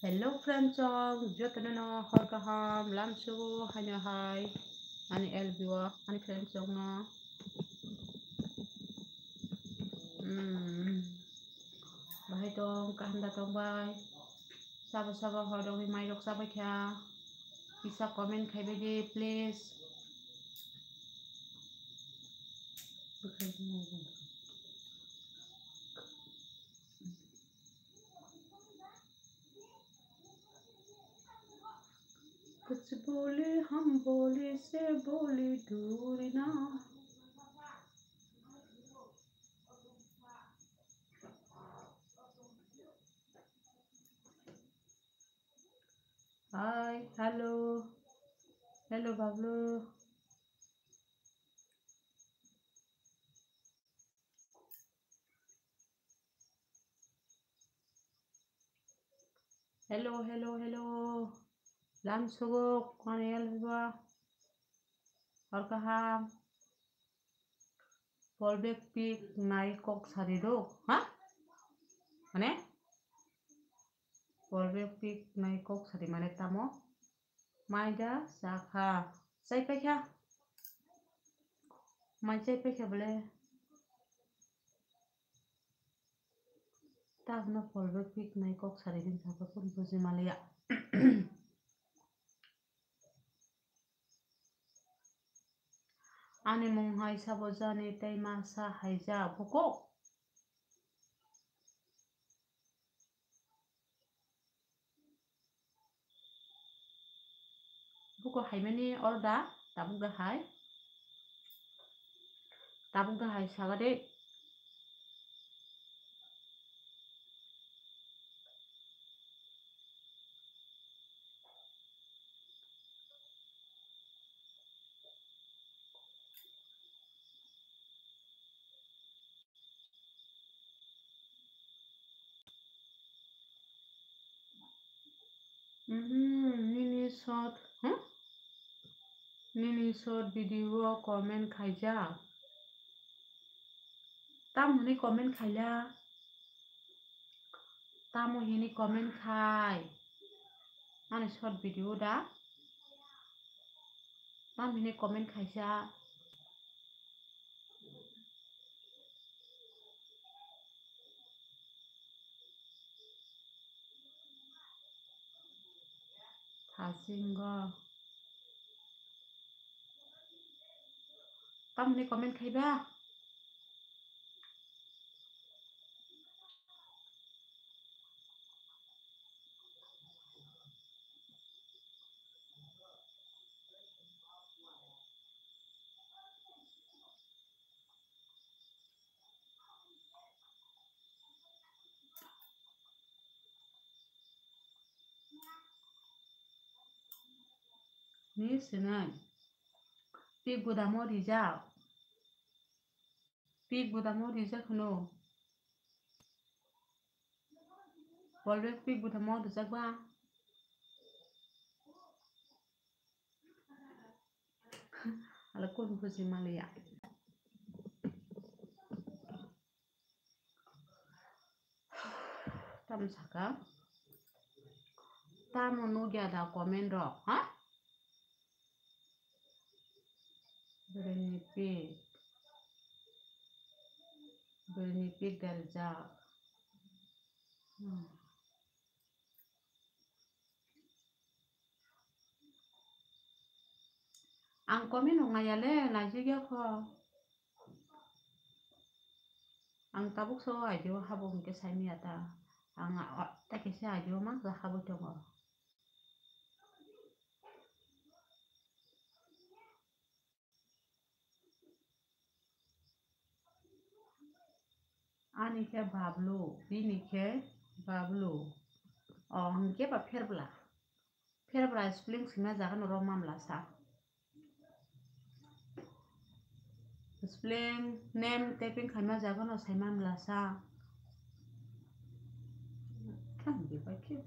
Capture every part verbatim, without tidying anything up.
Hello friend chong, jotono no hor kaham lamsugo haino hai ani L B o ani friend chong no. Hmm. Bahai tong, kaham da tong bai? Sabo sabo hor rok ni mai rok chabai kha. Kisa comment khai bai di please. कुछ बोले हम बोले से बोले दूर ना। Hi, hello. Hello, Bablu. Hello, hello, hello. Lamsugo, ani L B o. Hor kaham. Polbek pik nai kok sari do, ha? Mane? Polbek pik nai kok sari mane tamo? Mai da chakha. Chai paikha. Mai chai paikha bole. Tabno polbek pik nai kok sari din saka kun buji maliya. Ani mung hai sabo jani tei ma sa hai ja buko. Buko haimani oro da tabuk da hai. Tabuk da hai saga de. Mhm, nini short, huh? Nini short video comment khaijak. Tamo hwnwi comment khaila? Tamo hwnwi comment khai? Ani short video da? Tamo hwnwi comment khaisa? Thasingo. Tamni comment khaiba? Ni sinai. Pik budamo rijak. Pik budamo rijak hwno. Polbek pik budamo rijak ba. Ala kun buji maliya. Tamo saka? Tamo nugya da comment rok, ha? Bwrwini pik. Bwrwini pik daljak. Hmm. Ang comment rok naiya le, naijak ya kho. Ang tabuk so audio habo hwnkhe saimanya ta. Ang a, o, ta kisa audio mang ja habwi tongo. Ani khe Bablu, bini khe Bablu. O, hwnkhe ba pherbla. Pherbra spelling sima jaga no ro mamla sa. Spelling name typing khaima jaga no sai mamla sa. Thang di bai khe.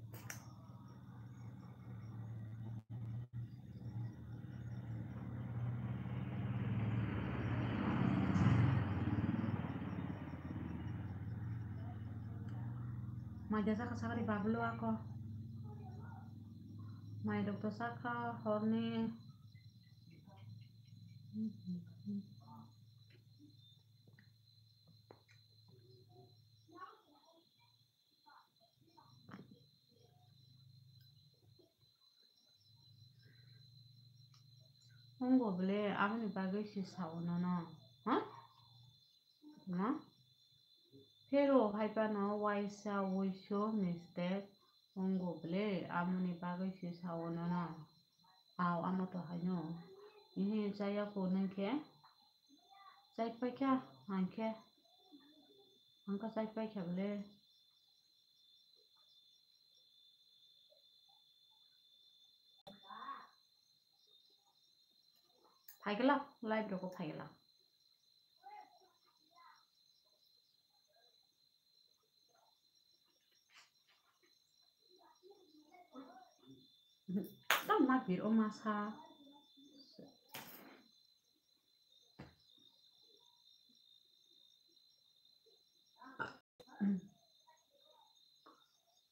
Mai da jaka sakari Bablu ako. Mairok to chakha horni. Wngbo bwle aboni bagwi se sao nono, ha? No? Phero hai phano waisa wuisu mistake wngbo bwle aboni bagwi se sao nono. Ao amo to haino. Ihi chaya ko nang khe. Chai paikha ang khe. Ang khe chai paikha bwle. Phaikhala, live rok phaikhala. Tamo ma pir o masa.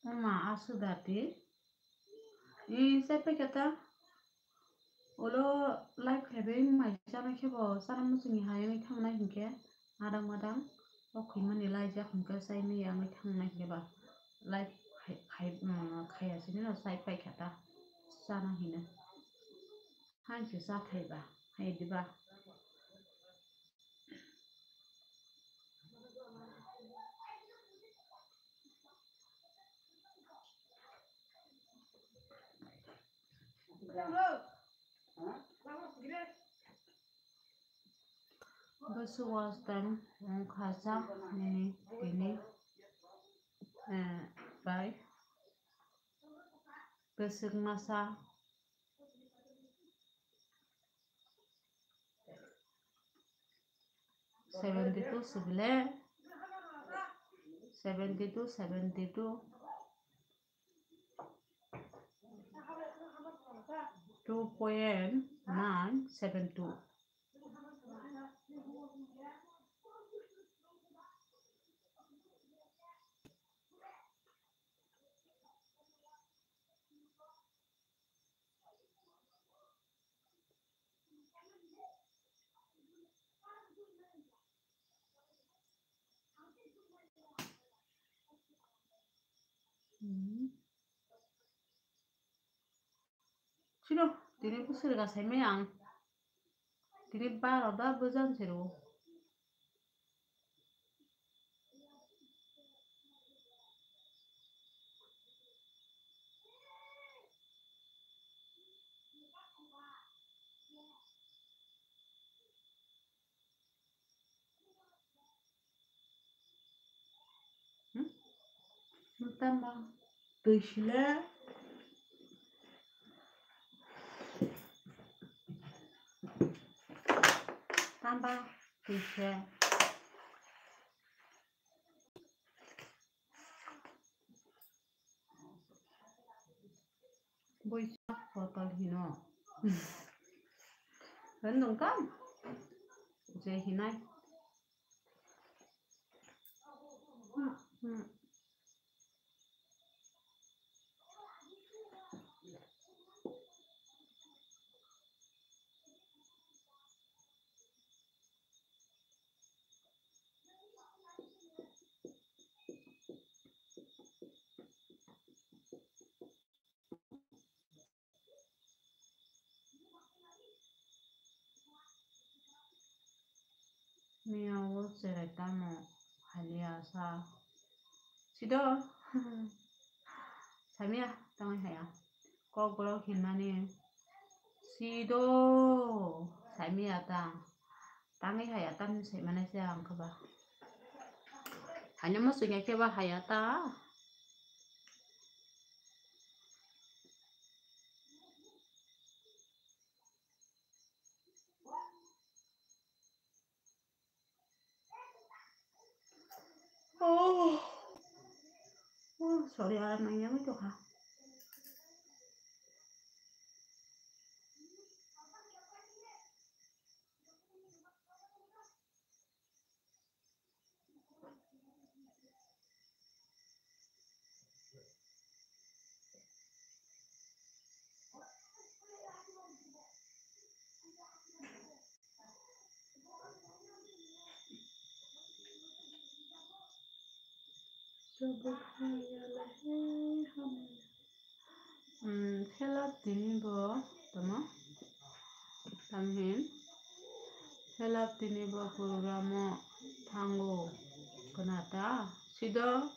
Ama aswk dati. I chai paikha ta. Ulo live khaibai mai chana khe bo chana muchungni hai wngwi thangnai hinkhe adang madang o khwimani laijak hinkhe chai maya wngwi thangnai hinkhe ba live khai, khai, um, khaiya sini no chai paikha ta. Chana hino. Hain se chathai ba, hai diba. Bwswk watch time wngkha cha nini tini, eh, bai bwswk masa. Seventy two sibile, seventy two, seventy two, two point nine seven two. Hmm. Sino, tini bwswk rwga saimaya ang. Tini baro da bwjan se rwo. Hmm? Tamba twi sile. Tamba twi se. Boisa hotel hino. Hwn dong kam? Je hinai. Hmm. Miya o cherai tamo haliya sa. Sido. Samia tangwi haya. Kok borok hinmani. Sido. Samia ta. Tangwi haya tamni saimanai se ang khe ba. Haino muchungya khe ba haya ta. Oh. Oh, sorry, ah, nang yang itu ha. Hmm, hello, tini bo tamo. Tamhin hello, tini bo program o thango. Kwnata sido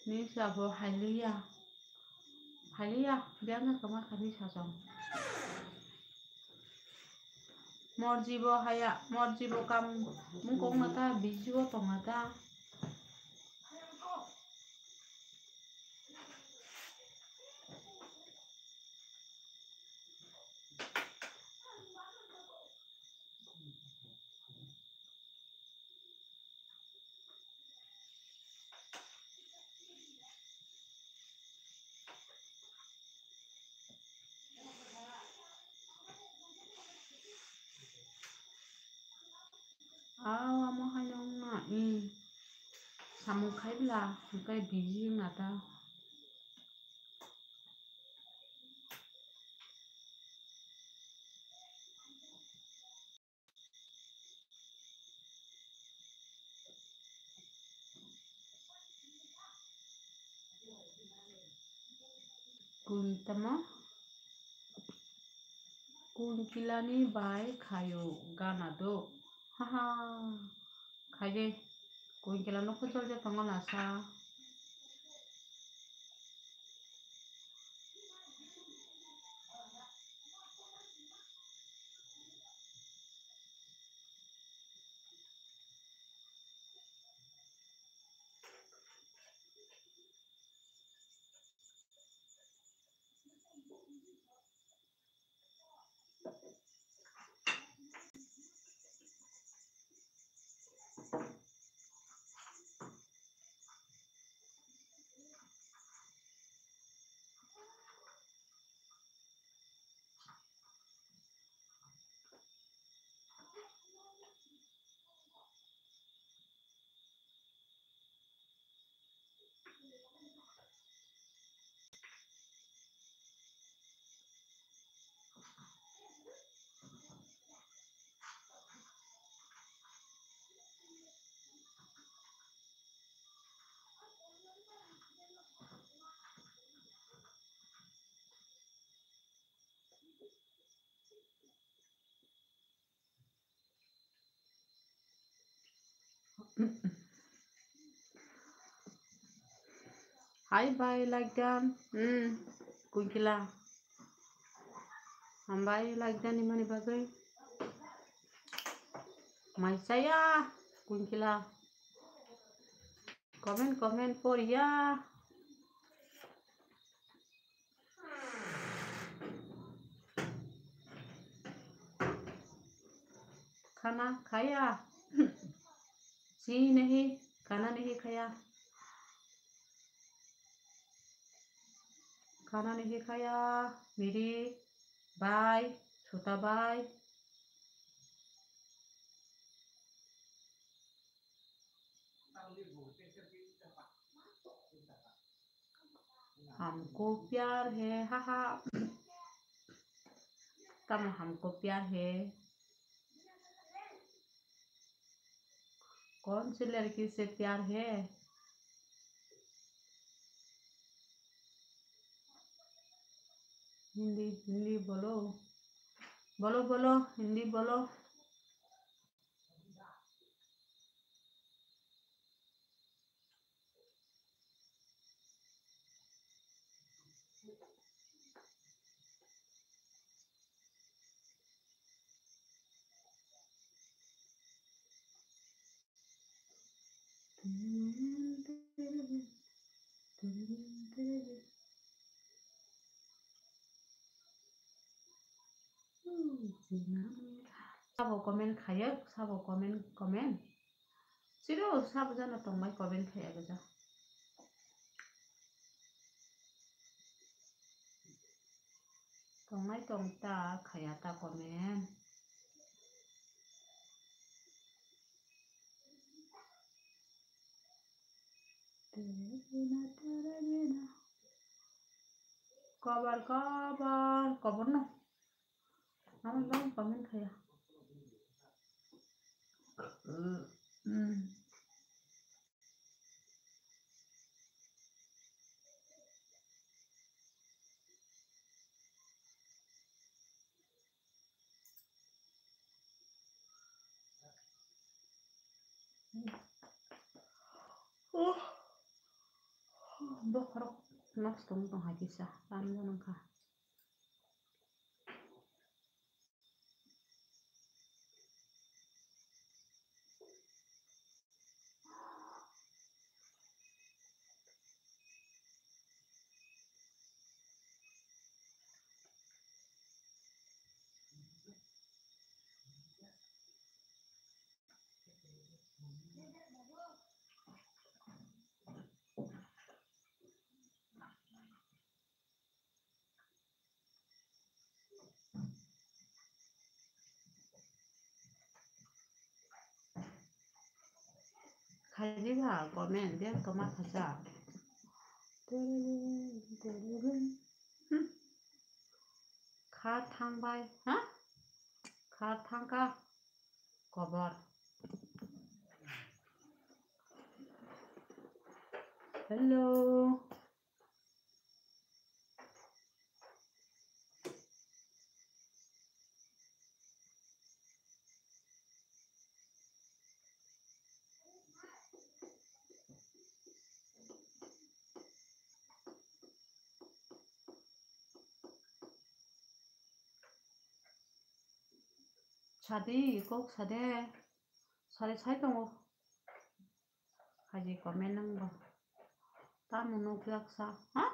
ni sabo haliya. Haliya, biang kama kani sasong. Morji bo haya, morji bo kam mung kok mata, biji bo tong mata. Aw, amo haino wngma, i samung khai bwla, hwnkhe busy wngna ta. Kuntama kunkilani bai khayo gana do. Haha. Khaide kunkila nokho chorja tongo nasa. Hai bai, like dan. Hmm, kunkila. Hambai, like dan imani bagwi. Mai chaya, kunkila. Comment, comment poriya. Khana khaya. Chi nahi, khana nahi khaya. Khana nahi khaya. Miri bai, suta bai. हमको प्यार है, हा हा। Tamo हमको प्यार है? कौन सी लड़की से प्यार है? हिंदी, हिंदी बोलो, बोलो, बोलो, हिंदी बोलो। Sabo comment khayo, sabo comment, comment. Siro sabo jana tongbai comment khaya gaja. Tongnai tong ta khaya ta comment. Kobar, kobar, kobar no. Ano bang comment khaya. Hmm. Bokhorok nosto wng tong hai kisa, tamjani wngkha. Khaidi ba comment, biyang toma khaja. Hmm. Kha thangbai, ha? Kha thangka. Kobor. Hello. Sadi, kok sade. Sari sai tongo. Haji comment nang bo. Tamo nukjak sa. Ha?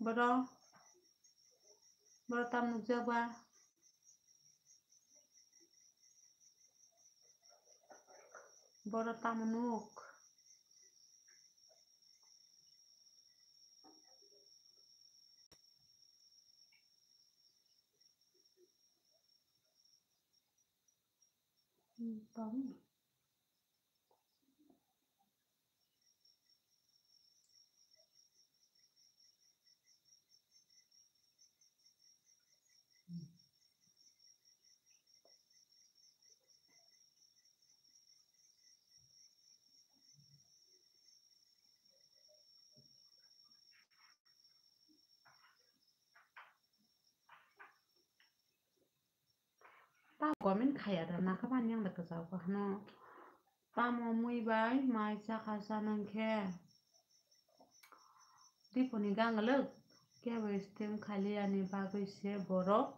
Boro. Boro tamo nukjak ba. Boro tamo nuk. Ta comment khaya da, nakha bani yang da kwchao kahno. Tamo mui bai mai chakha chanang khe. Diponi ganglwk kebo stem khailiyani bagwi se borok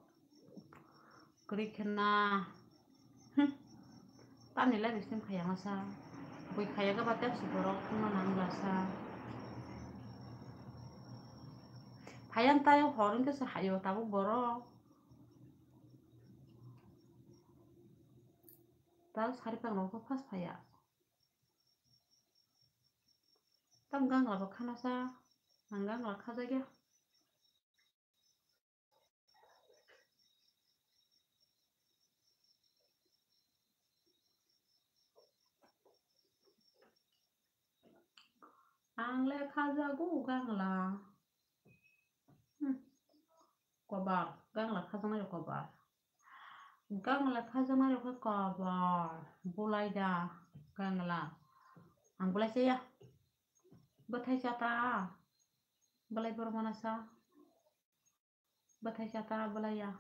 kwrwi khe na. Hmm. Tamni live stream khaya masa. Bui khaya ga ba tepsi borok wngma nang bwlasa. Phayang tayo hor wngkhe se hayo tabuk borok. Tal sari pangrok khe phas phaya. Tam gangla bo khana sa, ang gangla khajakya. Ang le khajago gangla. Hmm. Kobar, gangla khajaknai rok kobar. Gangla khajaknai rok khe kobar. Bulai da gangla. Ang bulai chaya. Bwthai chata. Bulai borok mana sa. Bwthai chata bulai ya.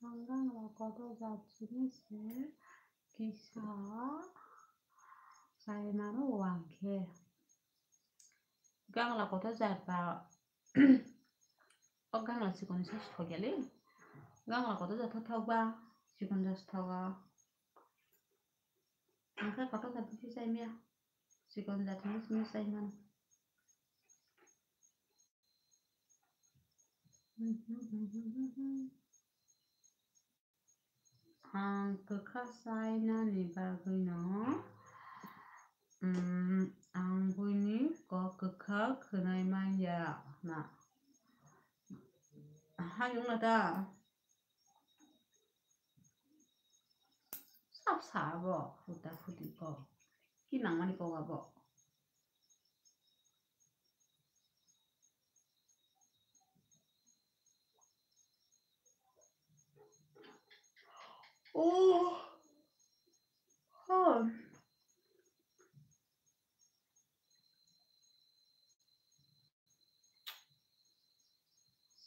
Ang gangla kotor jat simi se kisa chai mano wang khe. Gangla kotor jat ba o gangla chikon ni sa thok ya le. Gangla kotor jat thok ba chikon jat thok o. Ang khe kotor jat bisi chai maya. Chikon jat ni simi chai mano. Ang kwkha chainani bagwino, mm, ang buini kok kwkha khwnai manya na. Hai wngna ta? Sap sa abo, huta huti kok. Ki nangmani kok abo? Oh. Oh.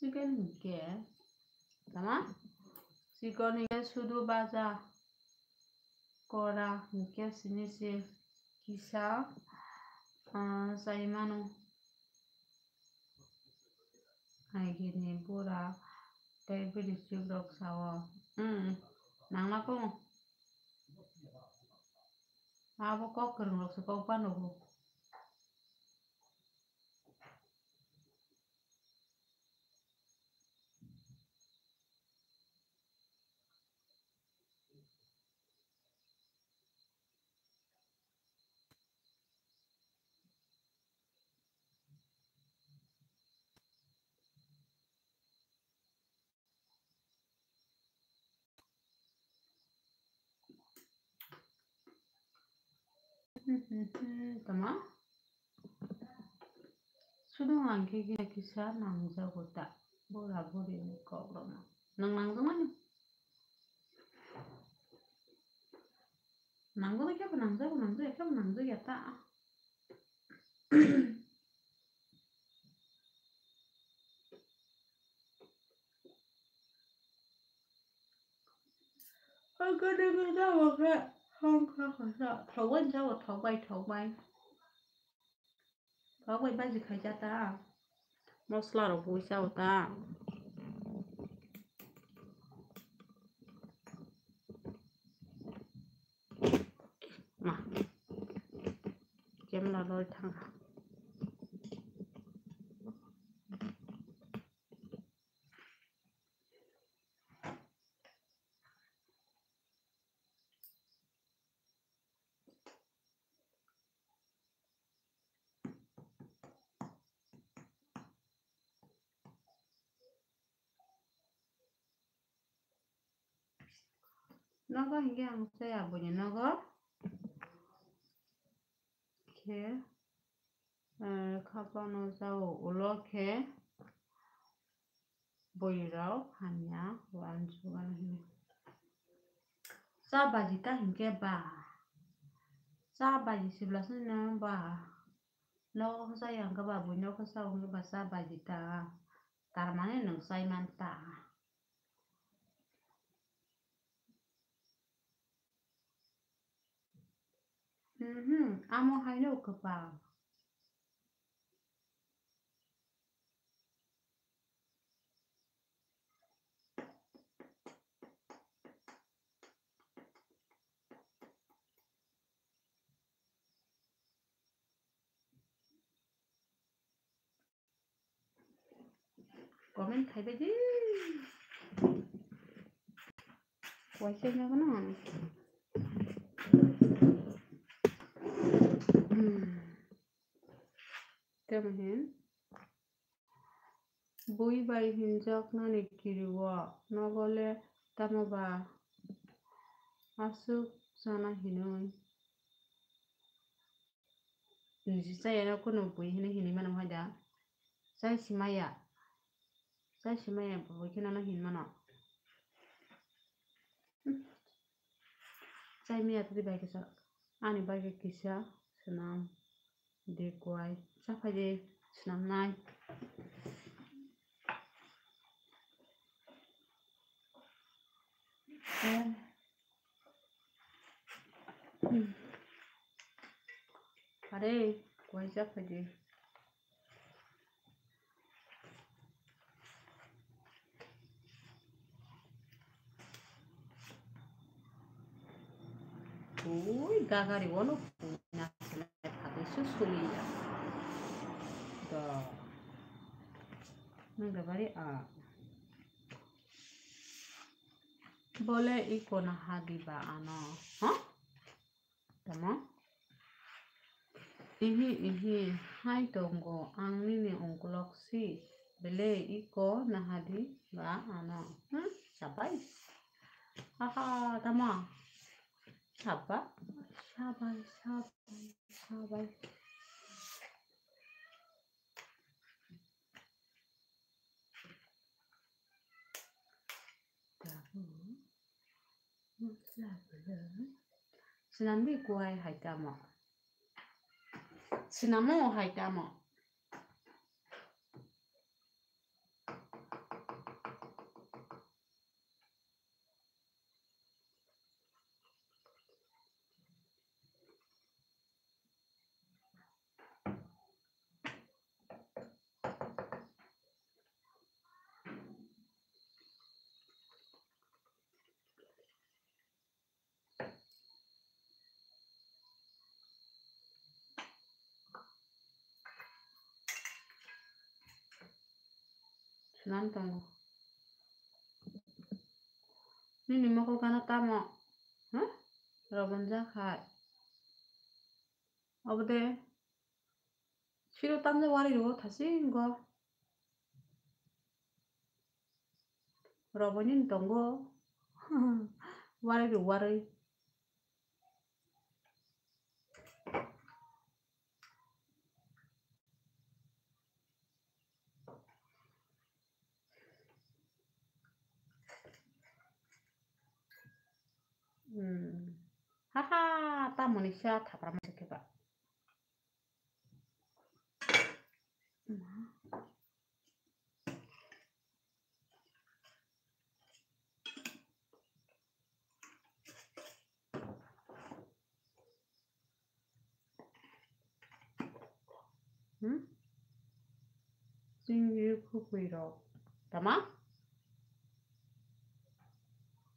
Chicken hinkhe tama? Chicken hinkhe sudu baja kora hinkhe sini se kisa, ah, chai mano. Hai gini bura tei bini chibrok sao. Hmm, nangna kung. Abo kok kwrwng rok se kok phano bo. Tama? Sudu hwnkhe kisa kisa nangjago ta. Bura buri ni kok rok no. Nwng nangjakmani? Nangjakya khe bo nangjago, nangjakya khe bo nangjakya ta. Ang kwdwkhe jabo khe, hong kha kha sa. Thok bai jabo, thok bai, thok bai. Thok bai baji khaijak ta. Mosla rok bui chao ta. Ma. Camera loi thang. Nogo hinkhe ang chaya buini nogo. Khe, eh, khapano chao ulo khe bwrwirok hamya uansukgana hino. Cha baji ta hinkhe ba. Cha baji sibla sino ba. Nogo khe chaya hinkhe ba, buini nogo khe chao hinkhe ba cha baji ta. Tar mane nwng chai man ta. Mhm, amo haino kwpal. Comment khai bai di. Waisa nya gana. Hmm. Tamo hin. Bui bai hinjak nani kiri o. Nogo le tamo ba. Aswk sana hinwi. Niji chaya no kunu bui hini hini mano hai da. Chai simaya. Chai simaya bui kheno no hin mano. Chai miya tadi bai kisa. Ani bai kisa swnam. De kwai. Cha phai de swnam nai. Eh. Hmm. Are, kwai cha phai de. Ui, gagari wono puina sele phagwi su suliya. Do. Nang gabari a. Bole iko naha diba ano? Huh? Tamo? Ihi, ihi, hai tongo, ang nini ungkulok si, belai iko nahadi ba ano. Hmm, sabai. Haha, tamo? Sabai, sabai, sabai, sabai. Tabuk mosla belai. Swnamdi kuai hai tamo. Swnamo hai tamo. Nan tongo. Nini mokol gana tamo? Ha? Robon ja khai. Obo de. Siro tamjak wari rwo thasingo. Roboni tongo. Wari rwo wari. Hmm. Haha, tamoni sa thapra masa khe ba. Hmm? Chini khupui rok. Tama?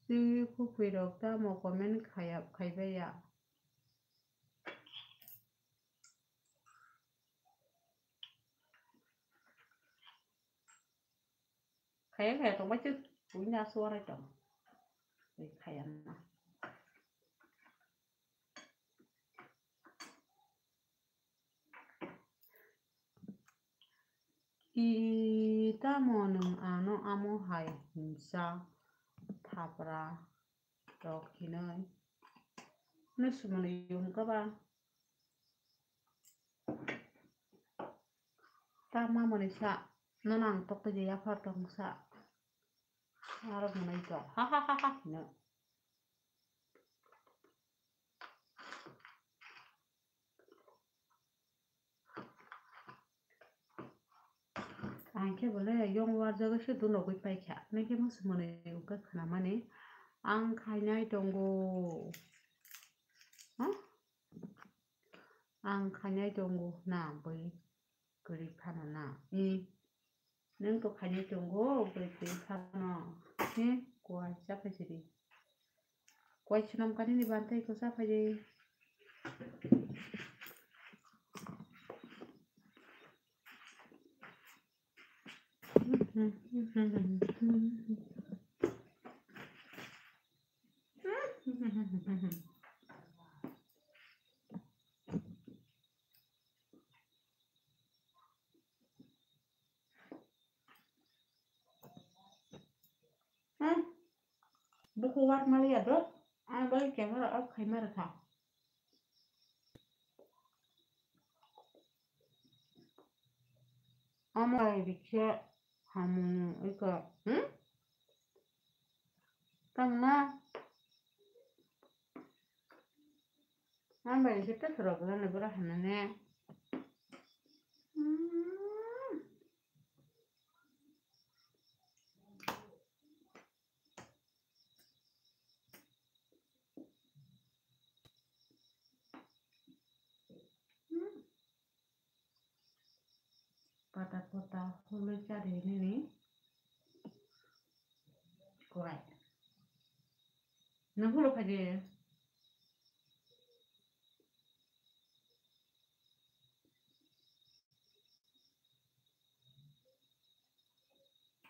Chini khupui rok tamo comment khaya, khaibaya. Khaya khaya tongbai se buini asuarai tong. Tei khaya na. I tamo nwng ano amo hai hinsa thapra rok hinwi. Nwswmani yungkha ba? Ta mamani sa, nono ang tokto je yaphar tong sa. Aro hwnwi to, ha ha ha ha hino. Ang khe bole yong warjagwi se dunogwi paikha. Nokhe mwswmani wngkha khwnamani. Ang khainai tongo. Ha? Ang khainai tongo na bwi kwrwi phano na. I, nwng to khainai tongo bwi kwrwi phano. He, kuai cha phai sidi. Kuai swnam kanini bantei ko cha phai di. Hmm. Buku war mali ya do. Ang bai camera off khai mara kha. Ama rikhe hamu iko. Hmm? Tang na. Ang bai rikhe ta sorok lana bora hanane. Hmm. Pata pata hului chari nini. Kurai. Nang hulo khaje.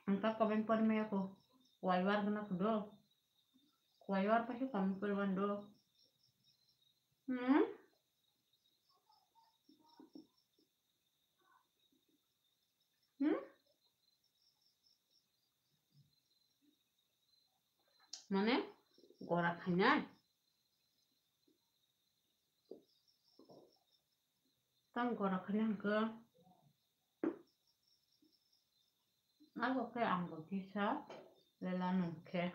Ang ta comment pori maya ko. Kuai war gana kudo. Kuai war pasi comment pori bando. Hmm? Hmm? Mane gora khainai. Tang gora khainai hwnkhe. Abo khe ang bo kisa lela nung khe.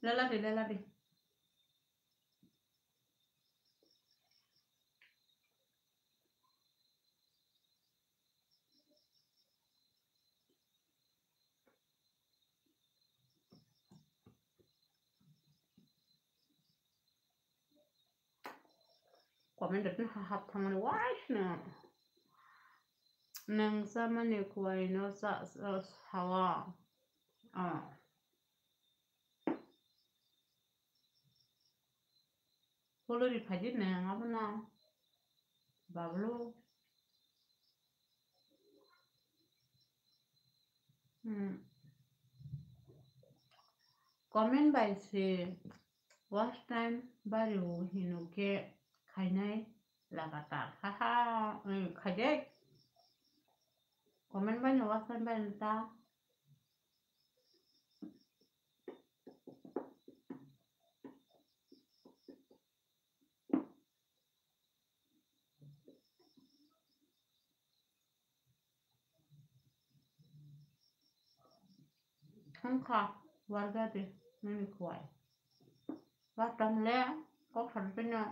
Lela di, lela di. Comment rwtwng ha hap thangmani waisno. Nang chamani kuaino cha, cha, sawa. Ah. Kolori phaidi nang abono. Bablu. Hmm. Comment bai se watch time bari o hino khe khainai lagatar. Haha, hmm, khaide. Comment bai no watch time bai no ta. Thangkha warga de nini kuai. Watam le kok sar pino.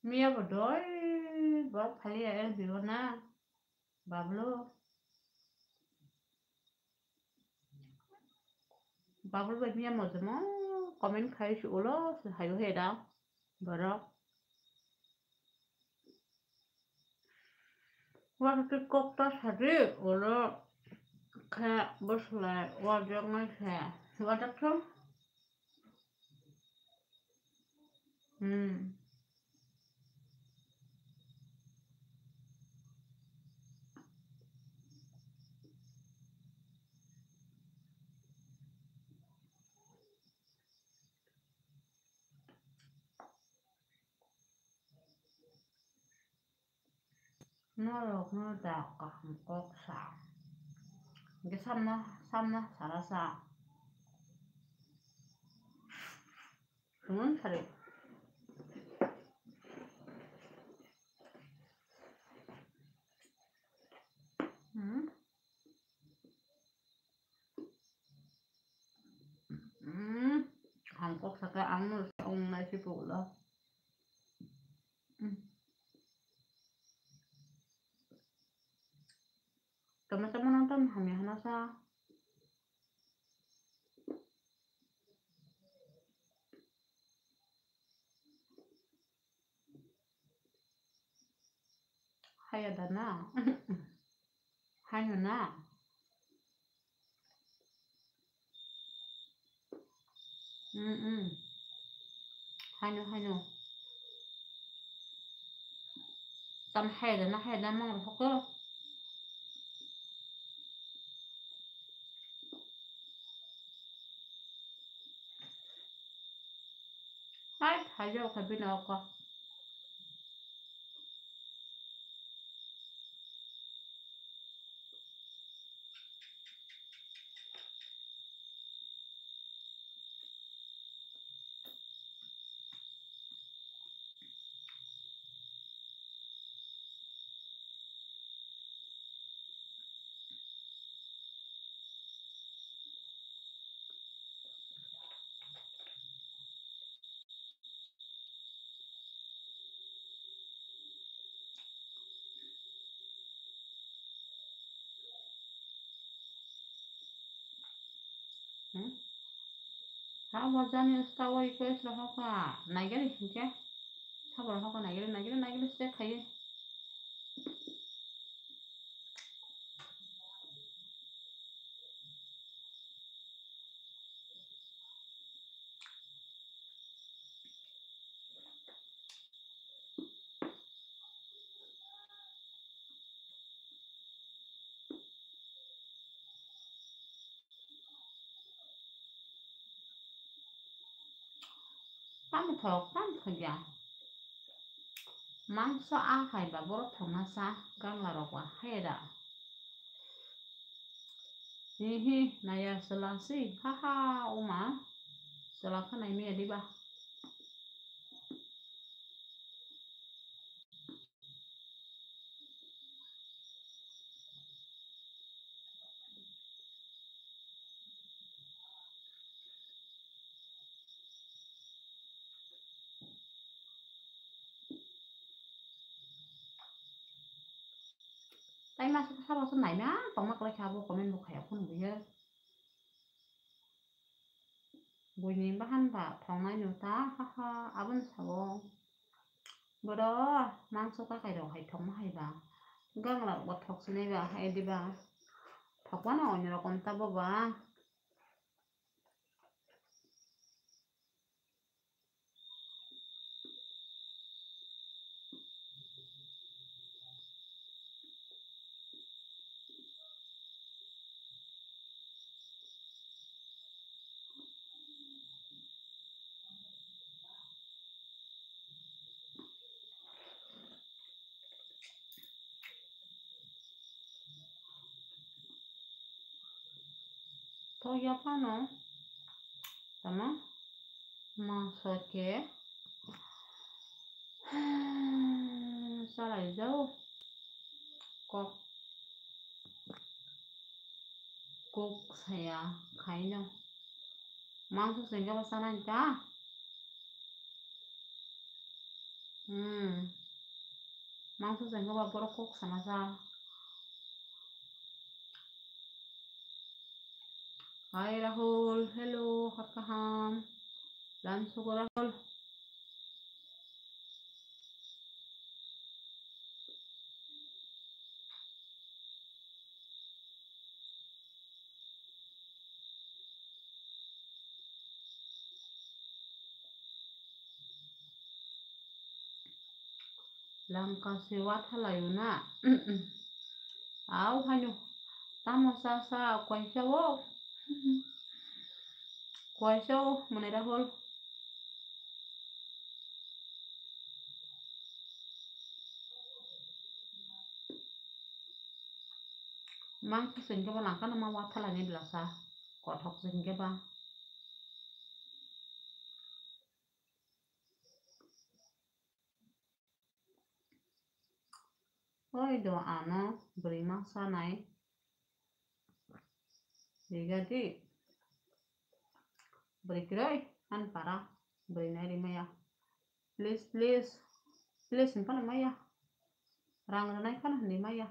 Miya bo doi borok phaliya L B o na Bablu. Bablu bai miya mo jemo comment khai si ulo se hayo he da borok. Watwi kok ta sadi, ulo khe bwswlai wajaknai se. Wajaksa? Hmm. Norokno da kaham kok sa. Hingke samno, samno sara sa. Tumung sari. Hmm. Hmm, kaham kok saka ang no sa ong nai si pulo. Hmm. Tama tama nang tam hamya hana sa. Haya da na. Haino na. Mm, mm. Haino, haino. Tam haya da na, haya da mang rok ko. Hai, hai, jok, hai, bini oko. Hmm? Ha, wajani stawa request rohokha. Naigari hinkhe. Sabo rohokha naigari, naigari, naigari se khaye. Tamo thok, tamo thok ya. Mangso a hai ba borok thokna sa gangla rok ba hai da. Hi hi, naya chwla si, ha ha, oma. Chwla kha nai miya diba. Tai masa sabo se naima tongma kwlai kha, abo comment bo khaya phone buya. Buini bahan ba thongnai no ta, ha ha, aboni sabo. Boro mangso kakai rok hai thongma hai ba. Gangra bo thok sinai ba, hai di ba. Thok mano onyo rokom ta bo ba. Thok ya phano tamo mangso khe chalaijao kok kok saya khaino mangso sengkhe bo chanai ta. Hmm. Mangso sengkhe ba borok kok sana sa. Hi Rahul, hello, hor kaham. Lam sugo Rahul. Lamka se wathalaio na. Au haino. Tamo sa sa kwaisa o. Kwaisa o mane Rahul. Mangso sengkhe ba langkano ma wathalani blasa. Kothok sengkhe ba. Oi do ano bwrwi ma sanai. Riga di. Bwrwi kwrwi ani para bwrwi nai rimaya. Please, please, please hinphano maya. Rang rwnai phano hinwi maya.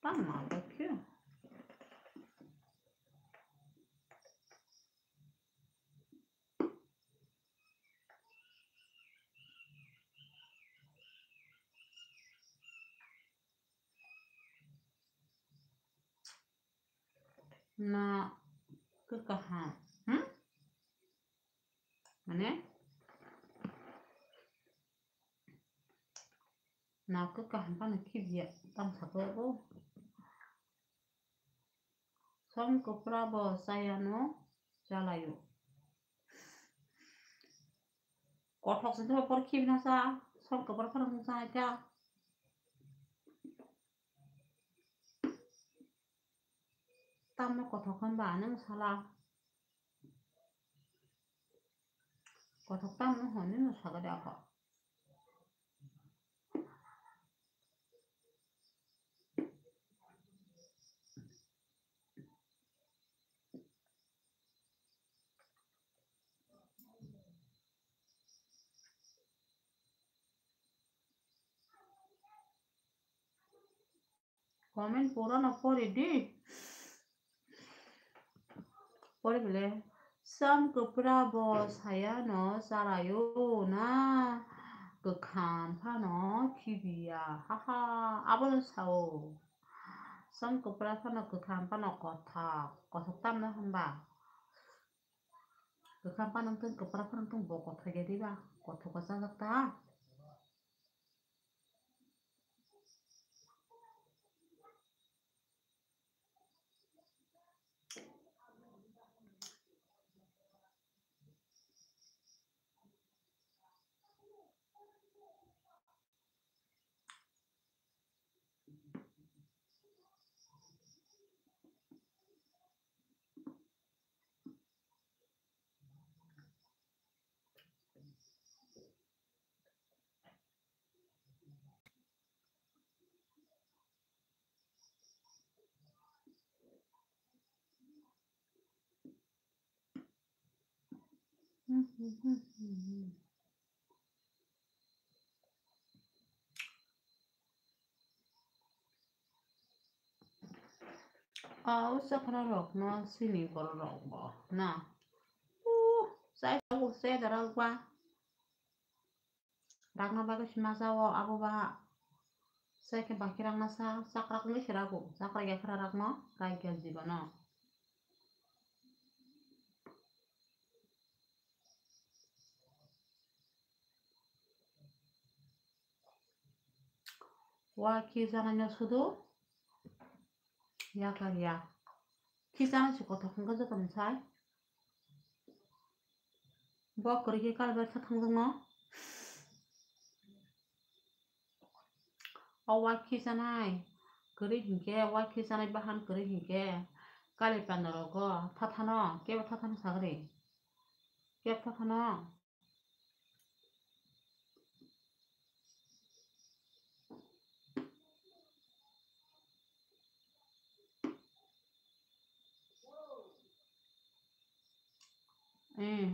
Tamo alda phiya. Na kwkaham, hmm? Mane? Na kwkaham phano khibiya, tamo saka o. Som kwpra bo chayano chalaio. Kothok se por khibina sa, som kwpra phano cha cha. Tamno kothok hwnba nung sala. Kothok tamno hwnwi no sagade ako. Comment pura no pori di. Pori bole. Som kwpra bo saya no chalaio na kwkham phano khibiya. Haha, abono sao. Som kwpra phano kwkham phano kothok. Kothok tamno hwnba. Kwkham phano tong kwpra phano tong bo kothok ya diba. Kothok ko chajak ta. O chakra rok no sini borok rok bo na. Uh, chai tabuk chai da rok ba. Rakna bagwi se ma jao abo ba. Chai khe bakhe rakna sa chakra kwlwi se rago. Chakra yakhra rakno rai khe jibono. Wa khichanaino sudu yakar ya. Khichanai se kothok wngkha joto mwsai. Bo kwrwi khe kal bai kha thangjakno. O wa khichanai kwrwi hinkhe, wa khichanai bahan kwrwi hinkhe kali pandorogo thathano, kebo thathano sagri. Kebo thathano. Eh.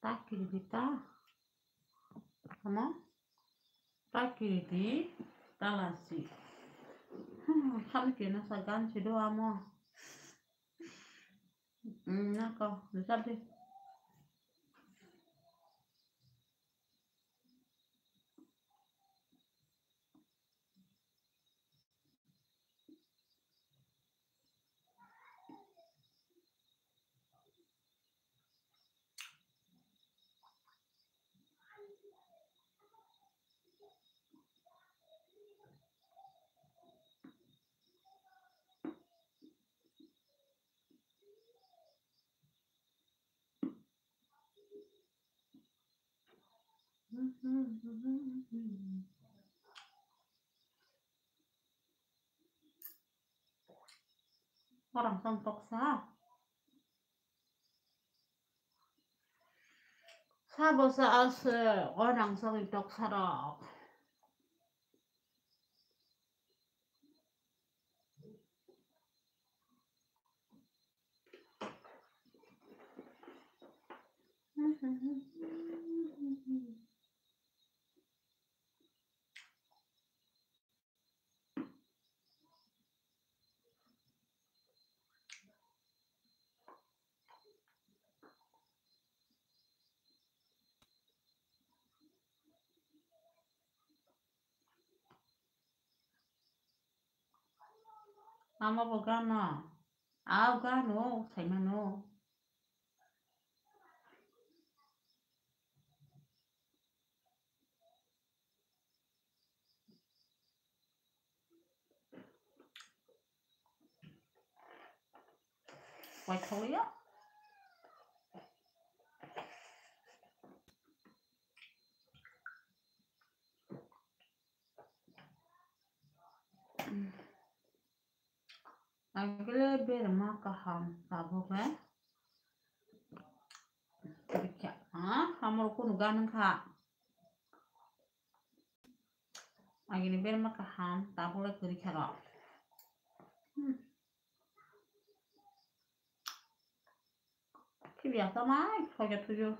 Ta kiriti ta. Ano? Ta kiriti ta lasi. Hmm, kami kena sa gan si do amo. Hmm, nako, bisa deh. Orang song toksa. Sabo sa ase orang song toksa rok. Ama bo gana. Au gano, saimano. Waithokya. Agile berma kaham tabuk hai. Kha, hamor kunu ganang kha. Agini berma kaham, tabuk le kwrwi kha rok. Hmm. Khibiya tamo, khoja thuju.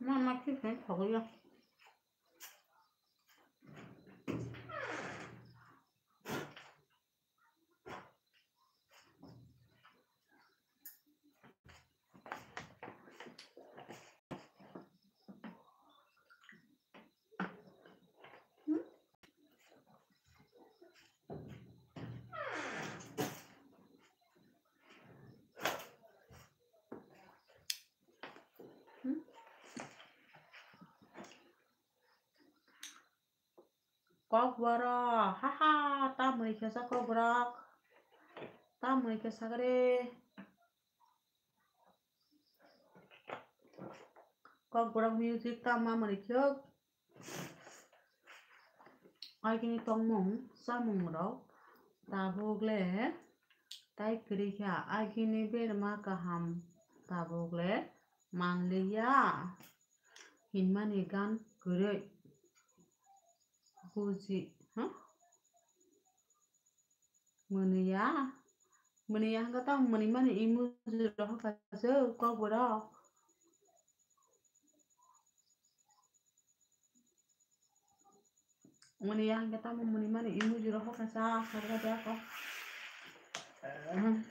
Mama khiphai thogwi ya. Kokborok, haha, tamoni khe sa kokborok. Tamoni khe sagre. Kokborok music tamo mani khe. Agini tongmung, chamungrok tabuk le tai kwrwi kha. Agini berma kaham tabuk le manliya hinmani gan kwrwi. Buji, ha? Mwnwi ya? Mwnwi ya hwnkhe tamo mwnwi mani emoji rok hoka se kokborok. Mwnwi ya hwnkhe tamo mwnwi mani emoji rok hoka sa, hoka de ako. Hmm?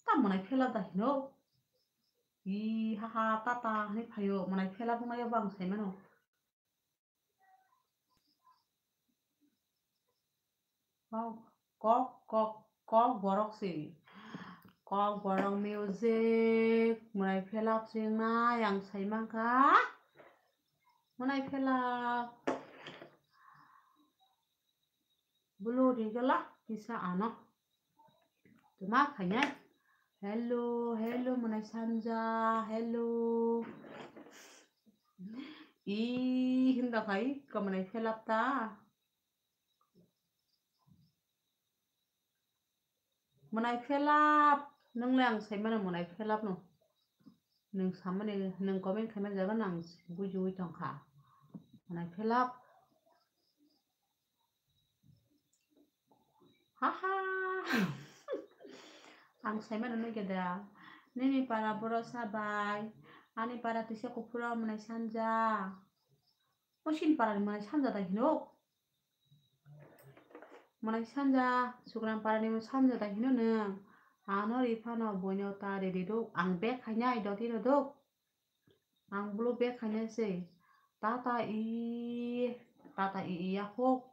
Ta mwnai phela da hino. I ha ha ta ta hwnwi phaio, mwnai phela bwngnaio bo ang sai mano. Kok, kok, kok, kokborok se. Kokborok music, mwnai phela se wngnai ang sai mankha. Mwnai phela. Bulu rigala kisa ano. Tuma khainai. Hello, hello, mwnai sanja, hello. I hinda khai, ka mwnai phelap ta. Mwnai phelap, nwng le ang sai mano mwnai phelap no. Nwng samani, nwng comment khaimani jaga no ang bujiwi tongkha. Mwnai phelap. Haha. Ang sai mano nugya da. Nini para boro sabai. Ani para tisa kuphura mwnai sanja. O sin para ni mwnai sanja da hino. Mwnai sanja, Sukran para ni mwnai sanja da hino nwng. Ano ri phano boino ta riri do. Ang bag khainai doti no do. Ang bulu bag khainai se. Tata i, tata i, i ya hok.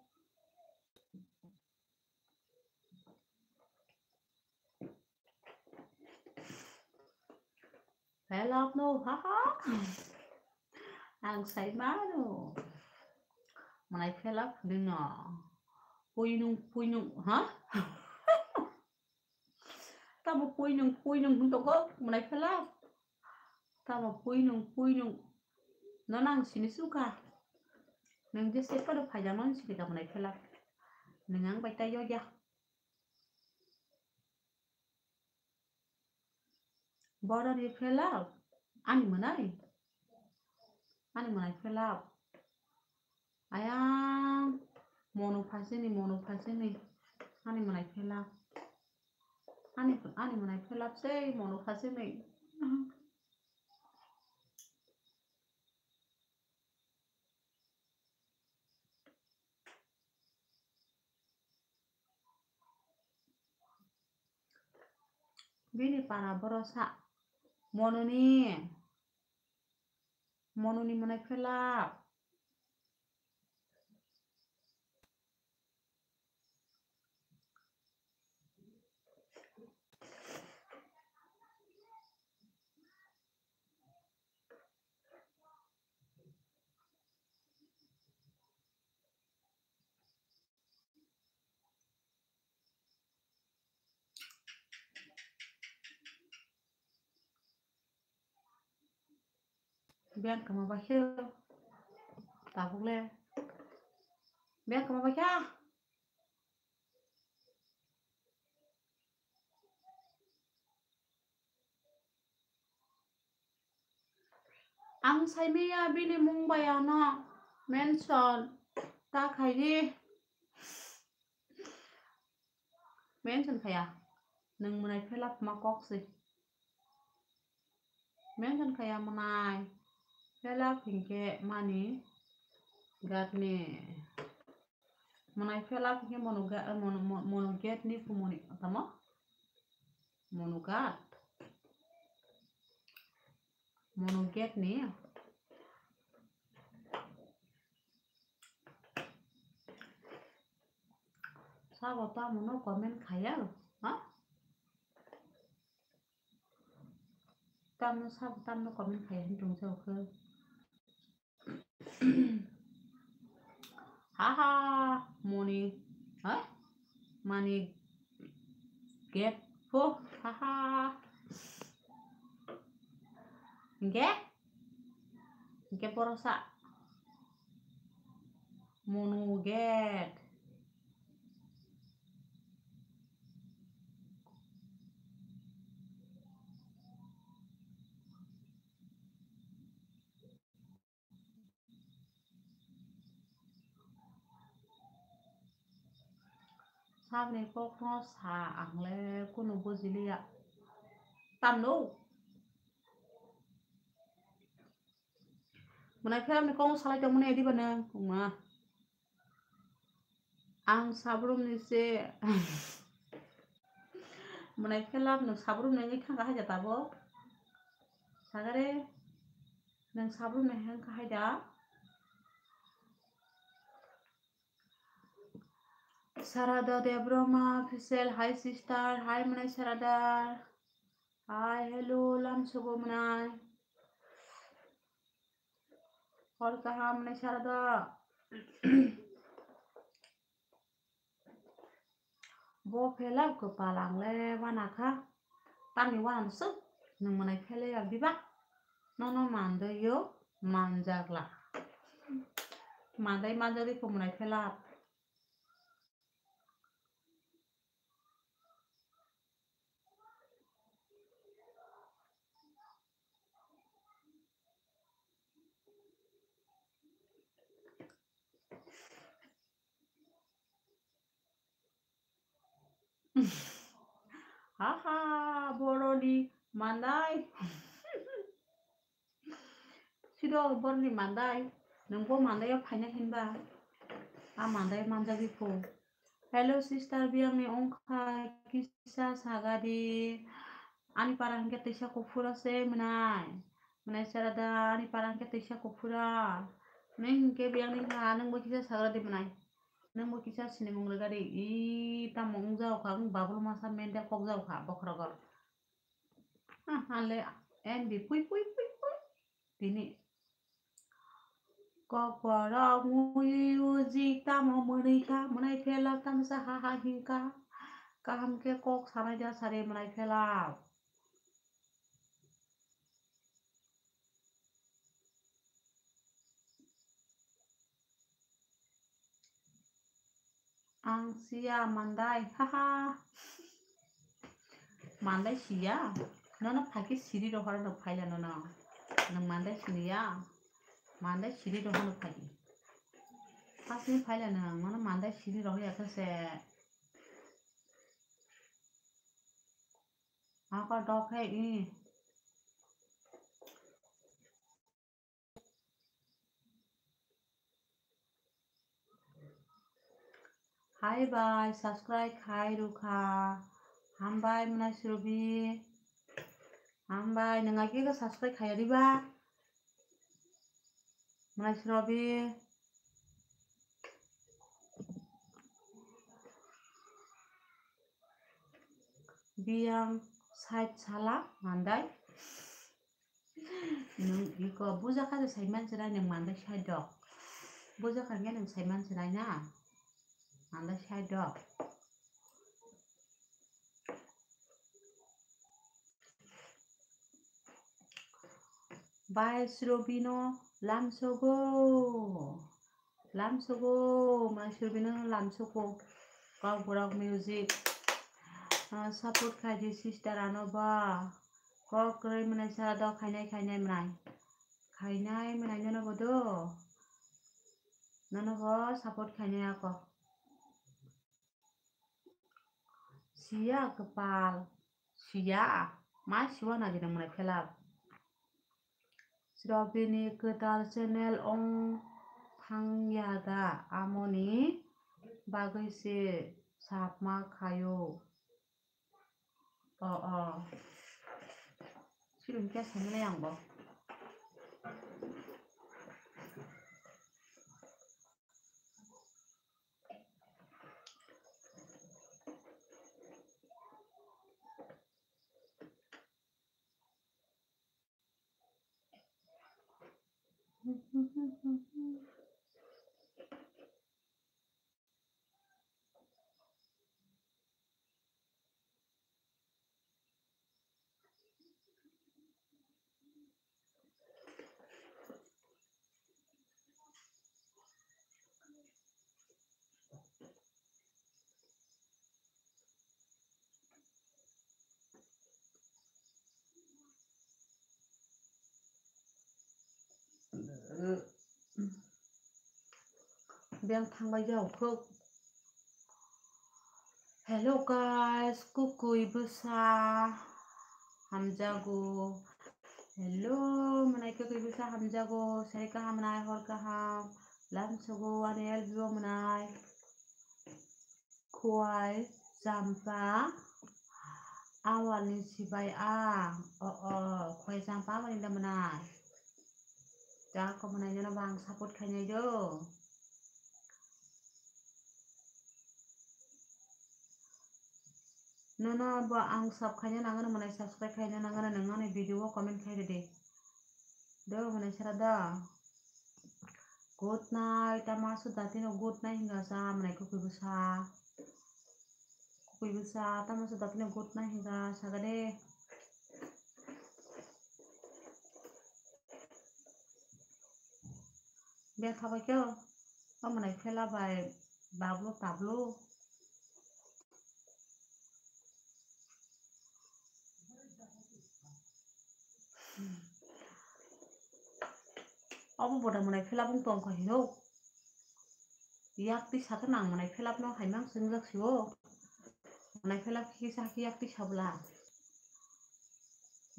Phelap no, haha. Ang sai mano. Mwnai phelap hwnwi no. Puinung, puinung, ha? Tamo puinung, puinung hwn toko, mwnai phelap. Tamo puinung, puinung. Nono ang sini suka. Nwng je sepa do phaijak nono sini ka mwnai phelap. Nwng ang bai tai yogya. Boroni phelap, ani mwnai, ani mwnai phelap. Ayang, monu phasini, monu phasini, ani mwnai phelap. Ani, ani mwnai phelap sei, monu phasini. Bini para boro sa mononi, mononi mwnai phelap. Biyang kama bakhe tabuk le. Biyang kama bakhe. Ang saimaya bini mung bai ano mention ta khaidi. Mention khaya, nwng mwnai phelap ma kok se. Mention khaya mwnai phelap hinkhe mani gatni. Mwnai phelap hinkhe mono ga-, mono, mo-, mono gate ni kumuni tamo? Mono gate. Mono gate ni. Sabo tamo no comment khaya, ha? Tamno sabo tamno comment khai hin tong jao khe. Haha, moni, ha? Mani get po, haha. Ge? Ge porosa. Monu get. Sakni kokno sa ang le kunu bujiliya. Tamno? Mwnai pherangni kokno salai tongmani adiba nwng, wngma. Ang sabrumni se mwnai phelap nwng sabrumni wngwi thangkha haida tabuk. Sagare nwng sabrumni wngkha haida. Sarada Debbarma official, hi sister, hi mwnai Sarada. Hi, hello, lamsogo mwnai. Hor kaham mwnai Sarada. Bo phelap kwpal ang le wana kha. Tamni wana swk nwng mwnai phelai ya bibak. Nono mandai yo manjak la. Mandai manjak di ko mwnai phelap. Haha, boroni mandai. Sido borni mandai, nwng bo mandai o phaina hinba, a mandai manjagwi pho. Hello sister, biyangni wngkha kisa sagadi, ani para hinkhe teisa kuphura se mwnai, mwnai Sarada, ani para hinkhe teisa kuphura, nwng hinkhe biyangni wngkha, nwng bo kisa sagradi mwnai, nwng bo kisa sinimung rwgadi, i tamo wngjago kha, wng babul masa mendel kokjago kha bokhorogo. Ah, ale M B pui pui pui pui. Tini. Kokborok mui ujik tamo mwnwi kha, mwnai phelap tamo sa ha ha hinkha. Kaham khe kok sanai da sari mwnai phelap. Ang siya mandai, haha. Mandai siya? Nono phaki siri rohor no phaila nono. Nwng mandai siniya? Mandai siri rohor no phaki. Asini phaila nwng, nono mandai siri rohor ya khe se. Ako dok he i. Hai bai, subscribe khai rwkha. Hambai mwnai Surobi. Hambai, nwng agi khe subscribe khai riba. Mwnai Surobi. Biyang side sala mandai. Nwng iko bujakha je saiman chwrai nwng mandai side dok. Bujakha hwnkhe nwng saiman chwrai na. Mandai side dok. Bai Surobino lamsogo. Lamsogo, mwnai Surobino lamsogo. Kokborok music. Ah, support khai di sister ano ba. Kok kwrwi mwnai Sarada khainai khainai mwnai. Khainai mwnai nono bo do. Nono bo support khainai ako. Siya kwpal. Siya. Ma siwa na gini mwnai phelap. Srobini kwtal channel ong thangya da, amoni bagwi se sapma khayo. O, o. Sirum khe saimani ang bo. Beng thangbai jao khuk. Hello guys, kukui bwsa hamjago. Hello, mwnai kukui bwsa hamjago. Sari kaham mwnai, hor kaham. Lamsogo ani L B O mwnai. Khwai champa awalni sibai a, o, o, khwai champa awalni da mwnai. Chako mwnai nono bo ang support khainai do. Nono bo ang sub khaina nangano, mwnai subscribe khaina nangano, nwng ani video o comment khai rwdi. Do mwnai sara da. Good night, tamo aswk da tino good night hinga sa, mwnai kukui bwsa. Kukui bwsa, tamo aswk da tino good night hinga saga de. Betha bai khe o mwnai phela bai bablu tablu. Obo boda mwnai phela bung tong kha hino. Yak twi sakhe nang mwnai phela no hai mang swngjak sio. Mwnai phela kisa khe yak twi sabla.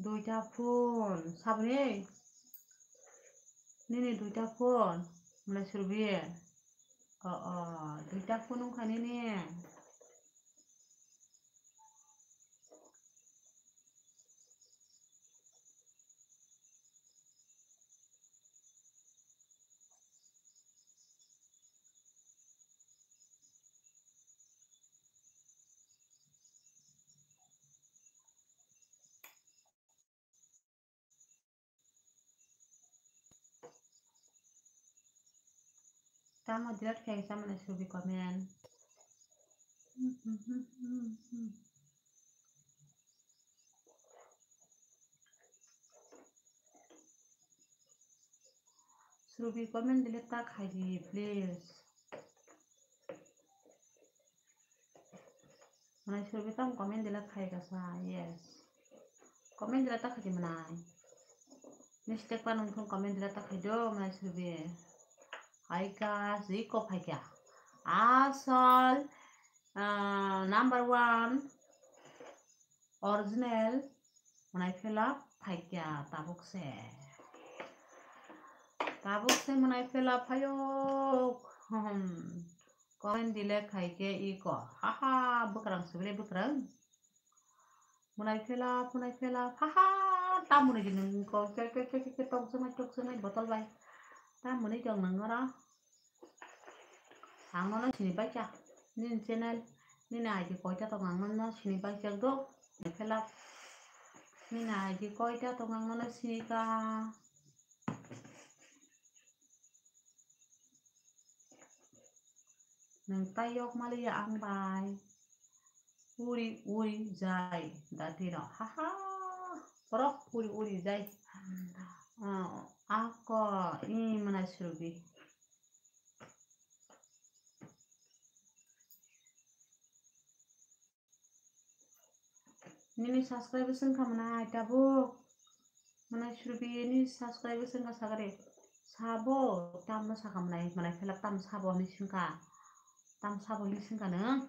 Duita phone sabni. Nini duita phone. Mwnai surbi. O, o, duita phone wngkha nini. Tamo delete khe samani subi comment. Subi comment delete ta khaidi please. Mwnai surbi tamo comment delete khai kasa, yes. Comment delete ta khaidi mwnai. Mistake pa nungthung comment delete ta khai do mwnai surbi. Hai ka, jiko phaikya. Asol, ah, number one, original, mwnai phela phaikya tabuk se. Tabuk se mwnai phela phayok. Hmm. Comment delete khai khe iko. Haha, bwkrang sibile bwkrang. Mwnai phela, mwnai phela, haha, tamoni gini ko, ke, ke, ke, ke, ke, tok jwnai, tok jwnai, botol bai. Tamoni tong nang ora. Ang nono sini bai kha. Nini channel, nini I D koita tong ang nono sini bai kha do. Phela, nini I D koita tong ang nono sini kha. Nwng tai yok maliya ang bai. Uri uri jai dati no. Haha. Borok uri uri jai. Ah, ako i mwnai surbi. Nini subscribe wngkha mwnai tabuk? Mwnai surbi ni subscribe wngkha sagari. Sabo tamno sakha mwnai, mwnai phela tam sabo hinwi swngkha. Tam sabo hinwi swngkha nwng?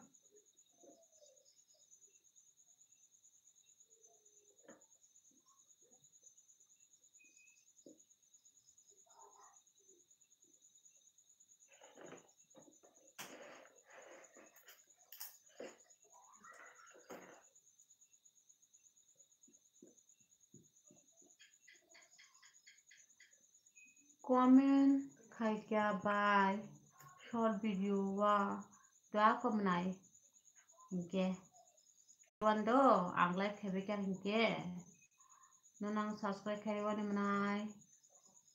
Comment khaikya bai short video o dua komnai hinkhe. Wando ang live khaibai kha hinkhe. Nono ang subscribe khairwani mwnai.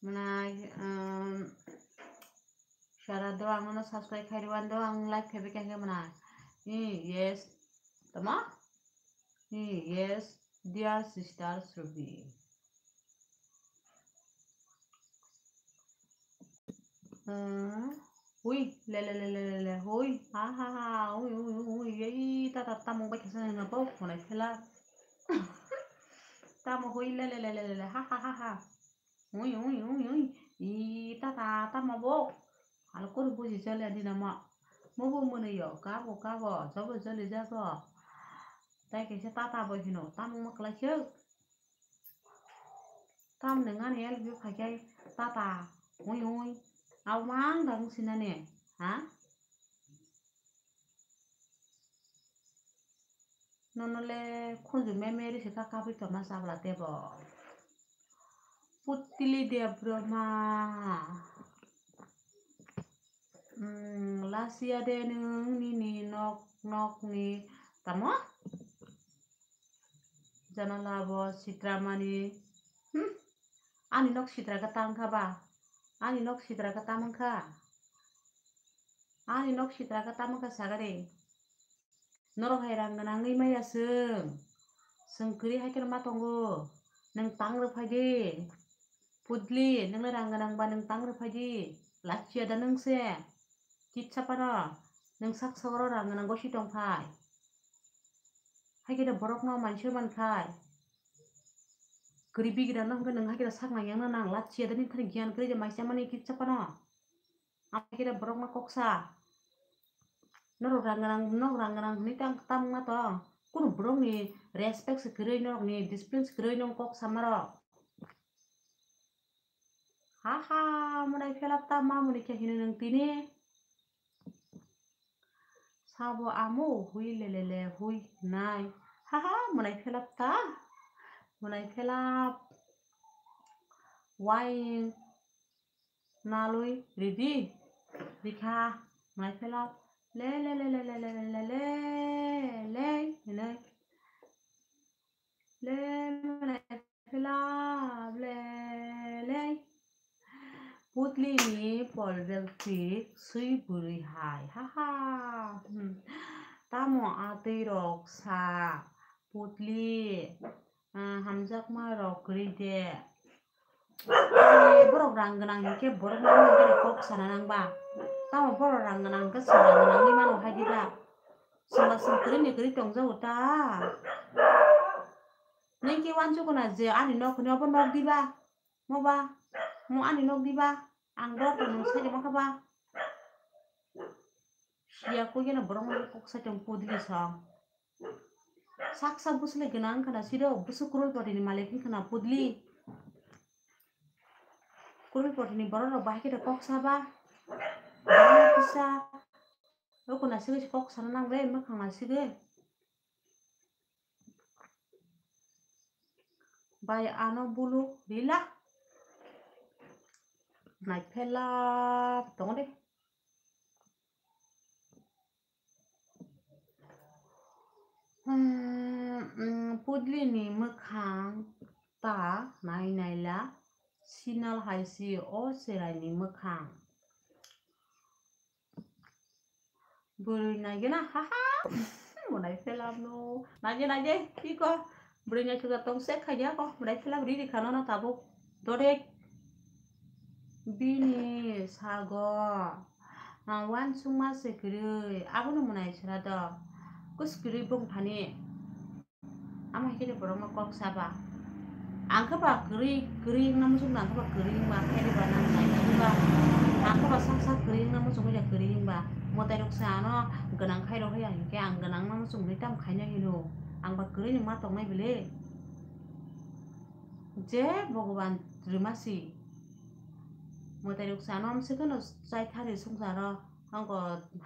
Mwnai, um, sara do ang no subscribe khai rwan do, ang like khai bikha khe mwnai. Ni, yes. Tama? Ni, yes, dear sister Shruti. Hmm. Ui, le, le, le, le, le, le, hui, ha, ha, ha, ui, ui, ui, ui, ei, ta, ta, tamo bai khe sa na po, mwnai phela. Tamo hui, le, le, le, le, le, le, ha, ha, ha, ha. Ui, ui, ui, ui. I, ta, ta, tamo bo. Hal kor buji jale ani nama. Mo bo mwnwi yo, kabo, kabo, jobo jale jago. Tai kaisa tata bo hino, tamo ma kwlai khe. Tam nung ani L B phai khe tata, ui, ui. Au mang da wng sinani, ha? Nono le khunju meme risi kha, kapri tongma chabla tebo. Putli Debbarma. Hmm, lasia de nung nini nok, nokni tamo? Janala bo sitramani. Hmm? Ani nok sitra khe tam kha ba? Ani nok sitra khe tam wng kha? Ani nok sitra khe tam wng kha sagari? Norok hai rang gwnangwi maya chwng. Chwng kwrwi hai kheno ma tongo. Nwng tang rw phai di. Putli, nwng le rang gwnang ba nwng tang rw phai di. Lachia da nwng se. Kitsa phano. Nwng sak sagoro rang gwnang gosi tong phai. Hai kheno borokno mansi man khai. Kwrwi bigra no hwnkhe nwng hai kheno sak nang yang no nang. Lachia da nwng thani giyan kwrwi de maisa mani kitsa phano. Ang khe borok no kok sa. Norok rang gwnang, norok rang gwnang hwnwi tang, tang ma tong. Kunu borok ni respect se kwrwi, norok ni discipline se kwrwi, nong kok sama rok. Ha ha, mwnai phelap ta ma mwnwi khe hino nwng tini. Sabo amo hui le le le hui nai. Ha ha, mwnai phelap ta. Mwnai phelap. Wai nalwi ridi. Rikha mwnai phelap. Le le le le le le le le le hinwi. Le mwnai phelap le le. Putli ni polbel tik swi bwrwi hai. Ha ha. Hmm. Tamo atwi rok sa Putli, ah, hamjakma rok kwrwi de. Ai, borok rang gwnang hinkhe borok no kok sana nang ba. Tamo borok rang gwnang hinkhe chwng rang gwnangwi mano hai di ba. Chwng ba chwng kwrwi ni kwrwi tong jago ta. Nini khe uansukuna je ani nok hwnwi obo nok di ba? Mo ba? Mo ani nok di ba? Ang dor tong nung sai tongma kha ba? Siya koi gana borok no kok sai tong Putli song. Sak sak bwswk le gwnang wngkha na siro, bwswk crorepoti ni malik wngkha na Putli. Crorepoti ni borok rok bahai khe kok sa ba? Borok no kisa. Oko na sigwi kok sana nang bai mwkhang na sigwi. Bai ano bulu rila. Nai phelap tongo de. Hmm, hmm, Putli ni mwkhang ta nai naila sinal hai si o cherai ni mwkhang. Bwrwi naigena, ha ha. Mwnai phelap no. Naige, naige, iko. Bwrwi naithok tong se khaidi ako. Mwnai phelap riri khano no tabuk. Dodek. Bini sago. Ah, uansukma se kwrwi. Abono mwnai sera do. Kus kwrwi bung thani. Amo hai khe borok no kok sa ba. Ang khe ba kwrwi, kwrwi wngna muchung, ang khe ba kwrwi wngba, khe ba nang nai nai ba. Ang khe ba sak sak kwrwi wngna muchung, ya kwrwi wngba. Mwtai rok se ano gwnang khai rok ya hinkhe ang gwnang wngna muchung hinwi tamo khaina hino. Ang ba kwrwi ni ma tongnai bile. Je Bhogoban rwma si. Mwtai rok se ano amswk no chai thani swngcharo. Ang ko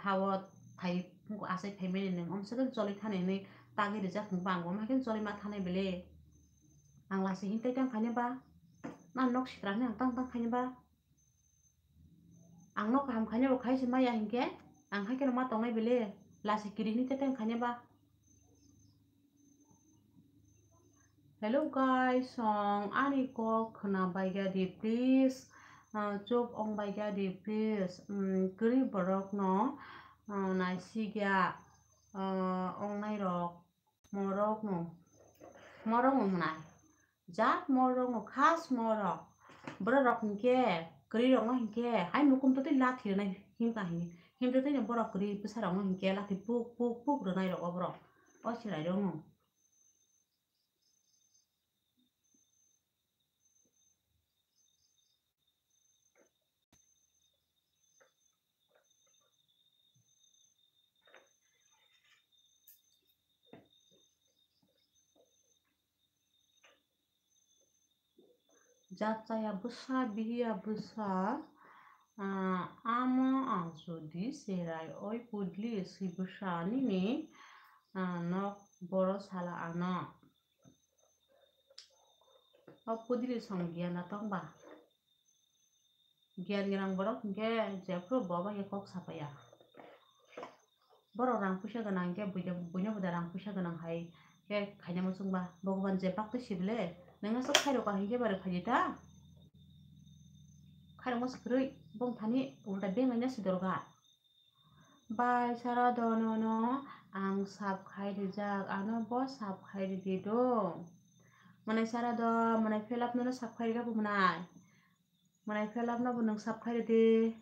ha o thai, ang ko asai thai mani nung amswk no choli thani hinwi tagwi rijak hinba ang bo ma khe choli ma thanai bele. Ang lasi hintai tang khaina ba? Na nok sitra hinwi ang tang tang khaina ba? Ang nok kaham khaina bo khai se maya hinkhe ang hai kheno ma tongnai bele. Lasi kiri hinwi tang khaina ba? Hello guys, song ani kok khna baigya di please, ah, chop ong baigya di please. Hmm, kwrwi borok no, ah, naisigya, ah, ong nai rok, morok no, morok no mwnai. Jat morok no khas morok. Borok rok hinkhe kwrwi rok no hinkhe hai mukum to tei lathi rwnai himkha hinwi. Himtwi tei borok kwrwi bwsa rok no hinkhe lathi puk puk puk rwnai rok o borok. O chwrai rok no. Jat chaya bwsa, bihiya bwsa, ah, amo ang jodi cherai oi pudli swi bwsa nini, ah, nok boro sala ano. O pudli song giyan na tong ba? Giyan gwnang borok hinkhe jephru bo bai khe kok sapaya. Borok rang puisa gwnang hinkhe buino, buino buda rang puisa gwnang hai khe khaina muchungba. Bhogoban je bakti sibile, nangno sok khairok ka hinkhe bare phaidi ta? Khairok masa kwrwi, bong thani ulta beng laina sidorga. Bai sara dono no ang sap khai rijak, ano bo sap khai ridi do. Mwnai sara do, mwnai phelap nono sap khai rikha bo mwnai. Mwnai phelap no bo nwng sap khai ridi.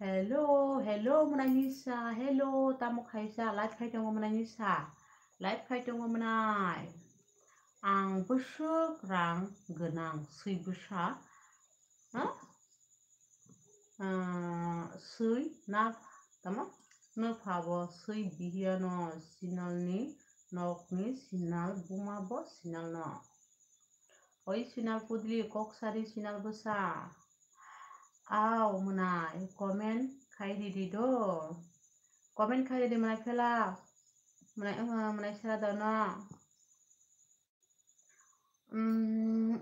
Hello, hello, mwnai nisa, hello, tamo khaisa, live khai tongo mwnai nisa, live khai tongo mwnai. Ang bwswk rang gwnang swi bwsa, ha? Ah, swi na, tamo? Nwpha bo swi bihiya no sinal ni nok ni sinal buma bo sinal no. Oi sinal pudli kok sari sinal bwsa. Aw mwnai comment khai ridi do. Comment khai ridi mwnai phela. Mwnai wngma mwnai sara dono. Umm,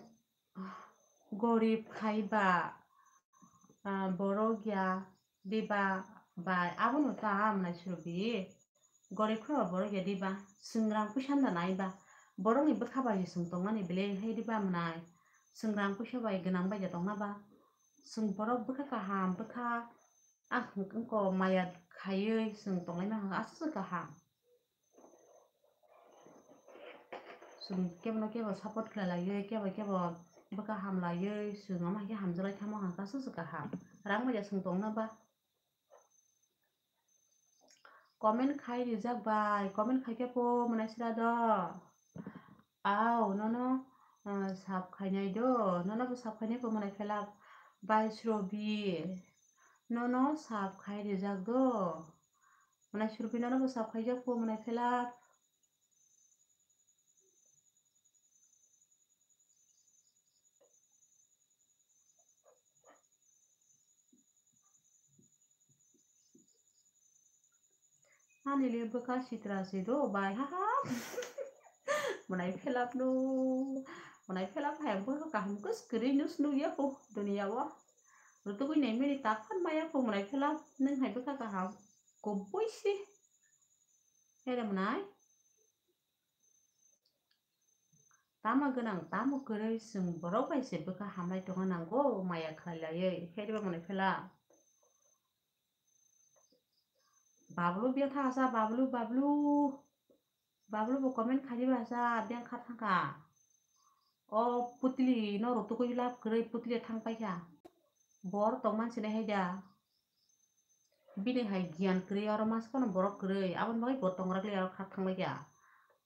gorib khai ba, ah, borok ya diba bai abono ta mwnai surobi. Gorib khai ba borok ya diba, chwng rang puisa da nai ba, borokni bwkha bai se chwng tongmani belai hai diba mwnai, chwng rang puisa bai gwnang bai ya tongna ba, chwng borok bwkha kaham bwkha, ah, wngko maya khaiwi chwng tonglaima aswk kaham. Chwng kebono kebo support khlai laiwi, kebo kebo bwkha ham laiwi, chwng omo hai khe hamjaklai thangma hwn kha, aswk kaham. Rang bai ya chwng tongna ba. Comment khai rijak bai, comment khai khe po mwnai sra do. Aw, nono, ah, sap khainai do, nono bo sap khainai po mwnai phelak bai srobi. Nono sap khai rijak do. Mwnai srobi nono bo sap khaijak po mwnai phelak. Ani le bwkha sitra se do bai, ha ha. Mwnai phelap no, mwnai phelap hai bwkha kaham kwswk kwrwi nus nukya kho duniya o. Rutugwi nai mini tak phan maya kho mwnai phelap nwng hai bwkha kaham kubui se. Here mwnai. Tamo gwnang, tamo kwrwi, chwng borok bai se bwkha hamlai tongna nango, maya khlai laiwi, khe diba mwnai phela. Bablu biyang thangsa, Bablu, Bablu. Bablu bo comment khai diba sa, biyang kha thangkha. O putli no rutugwi lab kwrwi, putli thang paikha. Bor tongman sinai hai da. Bini hai giyan kwrwi, oro mas phano borok kwrwi, aboni bagwi bo tongrak le aro kha thang lai ya.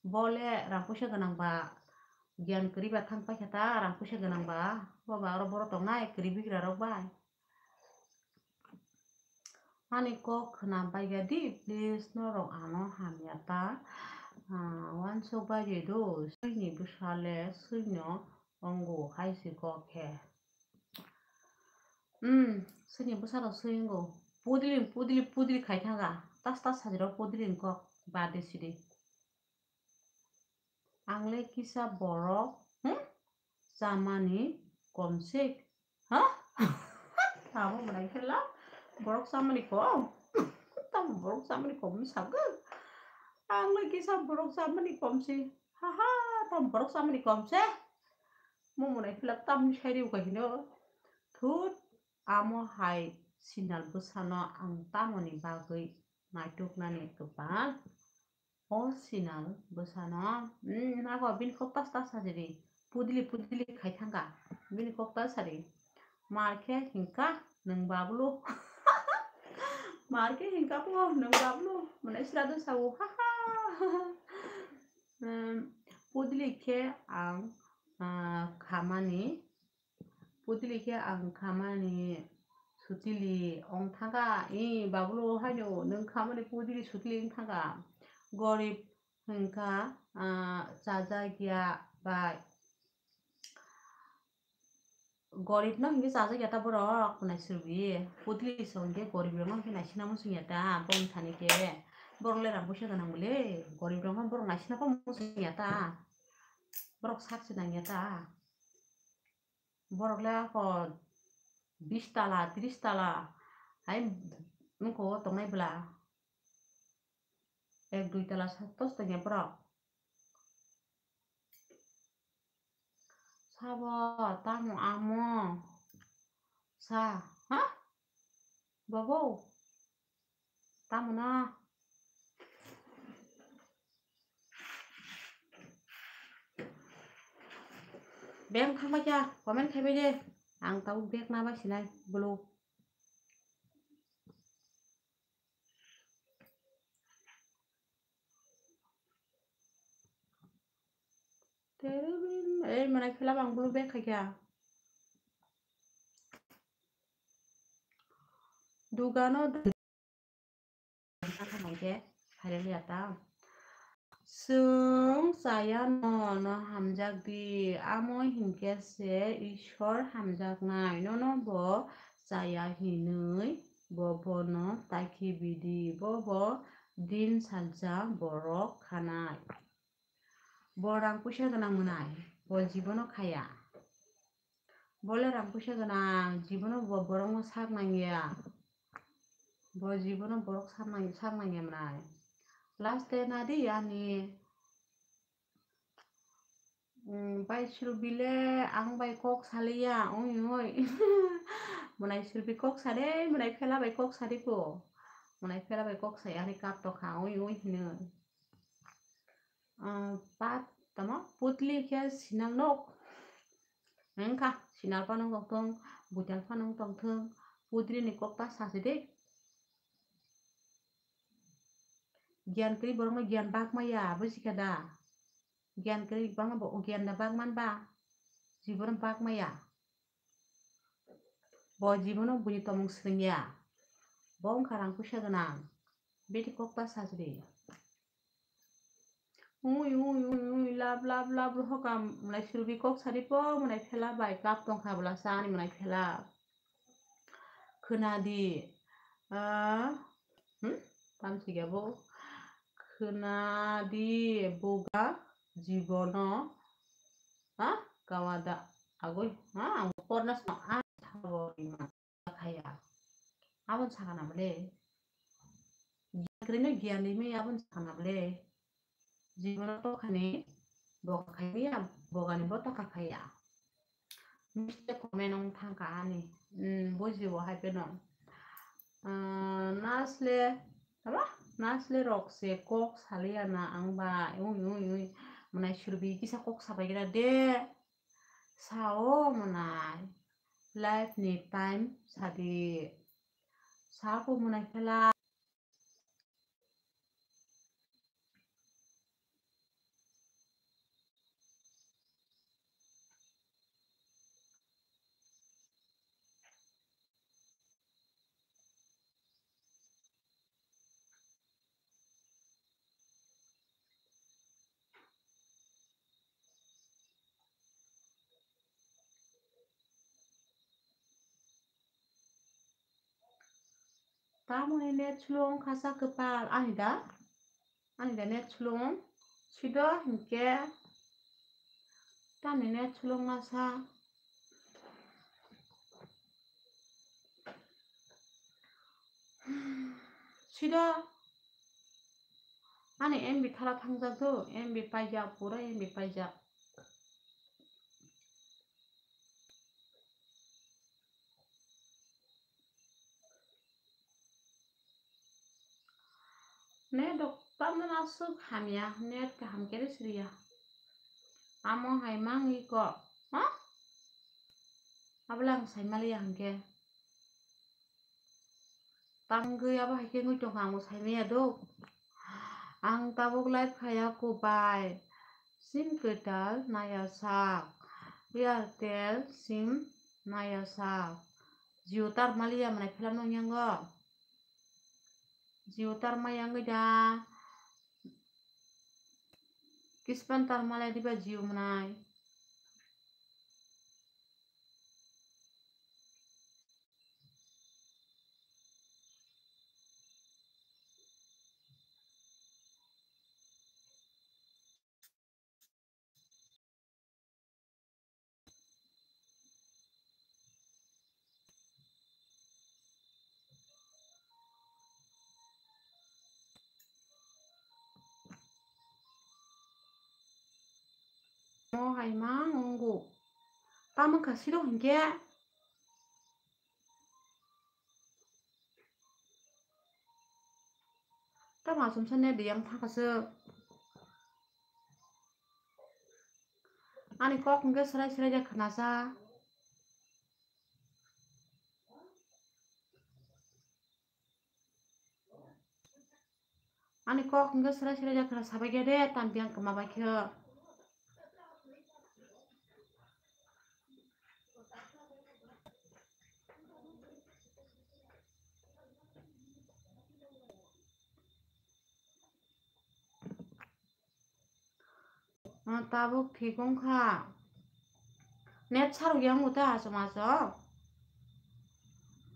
Bo le rang puisa gwnang ba, giyan kwrwi ba thang paikha ta, rang puisa gwnang ba, bo ba oro borok tongnai kwrwi bigra rok bai. Ani kok khna bai ya di, please, norok ano hamya ta, ah, uansuk bai di do, swini bwsa le swino ongo hai si kok khe. Hmm, swini bwsarok swi wngo. Pudli, pudli, pudli khai thanga. Tas, tas sajiro pudli wngkok. Bade sidi. Ang le kisa borok, hmm? Chamani komsik. Ha? Tamo mwnai khe la? Borok chamani kom? Tamo borok chamani kom wngwi sagwi? Ang le kisa borok chamani komsi. Ha ha. Tam borok samani kom se. Mo mwnai phila tamni sai riu ka hino. Thut, amo hai sinal bwsano ang tamoni bagwi naituknani kwbang. O sinal bwsano, hmm, nago bini kok tas tas sajadi. Pudili pudili khai thangka. Bini kok tas sadi. Mar khe hingka nwng bablu. Mar khe hingka po nwng bablu. Mane sila do sao. Ha ha. Hmm, pudili khe ang, ah, khamani. Pudili khe ang khamani sutili ong thangka. I bablu haino nwng khamani pudili sutili ong thangka. Gorib hingka, ah, chajakya bai. Gorib no hingke chajakya ta borok, nai sirbi. Pudli song khe gorib rok no hingke naisina muchungya ta, bong thani khe. Borok le rang puisa gwnang bole, gorib rok no borok naisina po muchungya ta. Borok sak se nangya ta. Borok le ako bis tala, tris tala, hai moko tongnai bwla. Ek dui tala sa tos tongya borok. Sabo, tamo amo. Sa, ha? Bobo. Tamo na. Beng thangbai kha, comment khaibai de. Ang tabuk bag na bai sinai, bolo. Terebin, eh, mwnai phela bang bulu bag khaikha. Dugano hingke phairaliya ta. Chwng chaya no, no hamjak di, amo hinkhe se Ishwar hamjaknai, nono bo chaya hinwi bo bono takhi bidi, bo bo din salsa borok khanai. Bo rang puisa gwnang mwnai, bo jibono khaya. Bo le rang puisa gwnang, jibono bo borokno sak nangya. Bo jibono borok sak nang-, sak nangya mwnai. Last day nadi ani, mm, bai Silbi le ang bai kok saliya, oi, oi. Mwnai Silbi kok sade, mwnai Phela bai kok sadi ko. Mwnai Phela bai kok sai ani kap tokha, oi, oi, hino. Ah, pat tamo putli khe sinal nok. Wngkha sinal panung tongthung, buital panung tongthung, putri ni kok ta sasi de. Giyan kwrwi borok no giyan bak maya, buji kha da? Giyan kwrwi borok no bo giyan da bak man ba? Jibon bak maya. Bo jibono buini tomung swrwngya. Bo wngkha rang puisa gwnang. Beti kok ta sajri. Ui, ui, ui, ui, lab, lab, lab, rohokam, mwnai Silbi kok sari po, mwnai Phela bai kap tongkha bwlasa ani mwnai Phela. Khwnadi, ah, hmm? Tamsikhe bo khwnadi buga jibono, ha? Kawada agoi, ha? Ang porna sno ang sabo rima khaya. Abon sakana bole. Giyan kwrwino giyan rimi abon sakana bole. Jibono tokhani boga khaimaya, bogani bo tokha khaya. Mistake comment wng thangkha ani. Hmm, bujibo hai pheno. Ah, nasle, tama? Nasle rok se kok saliya na ang ba, ui, ui, ui. Mwnai Silbi kisa kok sabai gira de. Sao mwnai. Life ni time sadi. Sabo mwnai Phela. Tamoni net slow wngkha sa kwpal ani da? Ani da net slow wng? Sido hinkhe tamni net slow wngna sa. Sido Ani M B thala thangjak do, M B paijak, pura M B paijak. Net rok tamno aswk hamya, net kaham khe rw siriya. Amo hai mangwi kok, ha? Abola ang sai maliya hwnkhe. Tamgwi abo hai khe wngwi tongkha, ang bo sai maya do. Ang tabuk live khaya kubai. Sim kwtal naya sak. Airtel sim naya sak. Jio tar maliya mwnai phela nung yango. Jio tar maya wngwi da. Kispan tar maliya diba Jio mwnai. Mo hai ma ngungu. Tamo kha siro hinkhe. Tamo asumsa net riyang thangkha se. Ani kok hinkhe srai srai de khnasa. Ani kok hinkhe srai srai de khna sabai khe de, tam biyang kwma bai khe. Ah, tabuk thik wngkha. Net sarok yango ta achom achom.